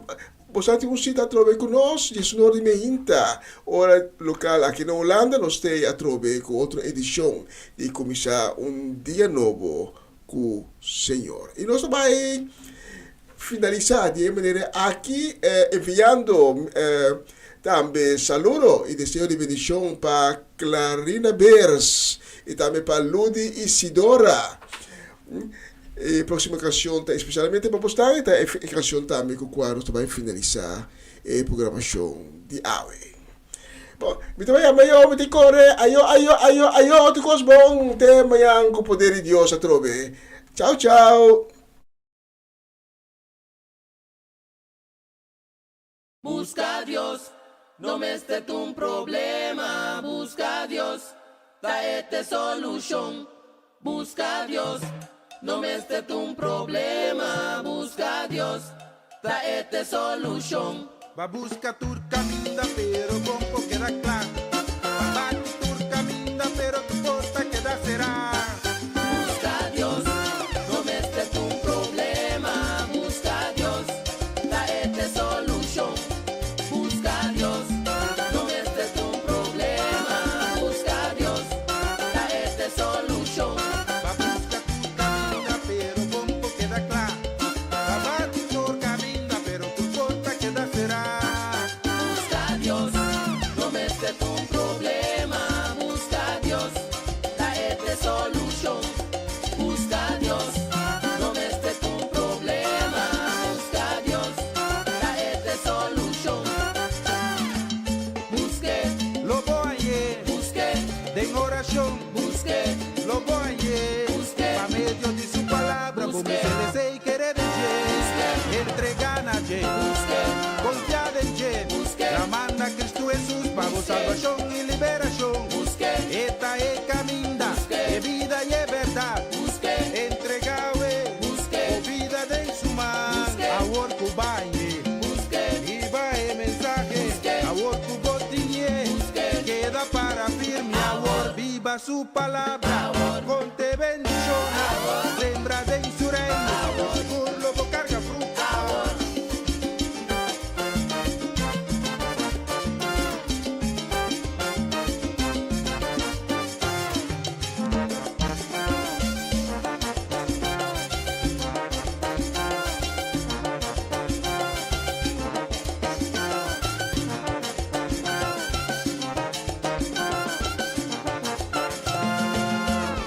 Boso a tin un sita atrobe ku nos, diesunor di meinta, ora lokal aki na Hulanda. Nos t'ei atrobe ku otro edishon di Kuminsá un Dia Nobo ku Señor. I nos ta bai finalisá di e manera aki, enviando tambe saludo i deseo di bendishon pa Clarina Beers i tambe pa Ludi Isidora. E próximo canción ta especialmente pa bosnan y ta e canción tambe cu cua nos ta bay finalisa e programacion di awe. Bon, mi ta bay yama yo, mi ta core, ayo, ayo, ayo, ayo, tur cos bon, te mañan cu poder di Dios atrobe. Chao, chao. Busca Dios, no mester t'un problema. Busca Dios, ta e t'e solucion. Busca Dios, no mester t'un problema. Busca Dios, ta e t'e solucion. Ba busca tur caminda pero bon por keda cla. Ba bati tur caminda pero tur porta keda cera. Busca Dios, no mester t'un problema. Busca Dios, ta e t'e solucion. Busca Dios, no mester t'un problema. Busca Dios, ta e t'e solucion. Ba busca tur caminda pero bon por keda cla. Ba bati tur caminda pero tur porta keda cera. Busca Dios, no mester t'un problema. Busca Dios, ta e t'e solucion. Busca Dios, no mester t'un problema. Busca Dios, ta e t'e solucion. Busque. Lo bo hañ'é. Busque. Den oracion. Busque. Lo bo hañ'é. Busque. Pa medio di su palabra. Bo mester desea y kere den dje. Busque. Entrega na dje. Busque. Confia den dje. Busque. La manda Cristo Hesus pa bo Busque. salvacion y liberacion. Busque. E ta e caminda. Busque. E bida y e berdad. Busque. Entrega awe. Busque. Bo bida den su man. Busque. Awor cu bañ'e. Busque. Hiba e mensahe. Busque. Awor cu bo tin'e. Busque. Keda para firme awor. Biba su palabra. Awor. Con te bendiciona. Awor. Sembra den su reino. Awor. Sigur lo bo carga fruta. Awor.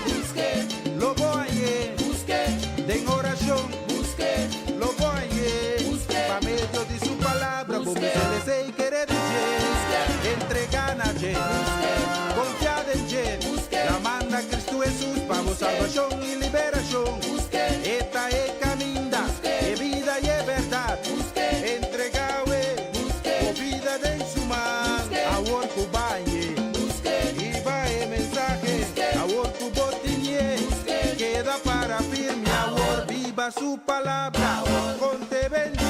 Busque. Lo bo hañ'é. Busque. Den oracion. Busque. Lo bo hañ'é. Busque. Pa medio di su palabra. Bo Busque. mester desea y kere den dje. Busque. Entrega na dje. Busque. Confia den dje. Busque. La manda Cristo Hesus pa bo Busque. salvacion y liberacion. Busque. E ta e caminda. Busque. E bida y e berdad. Busque. Entrega awe. Busque. Bo bida den su man. Busque. Awor cu bañ'e. Busque. Hiba e mensahe. Busque. Awor cu bo tin'e. Busque. Keda para firme awor. Biba su palabra. Awor. Con te bendición.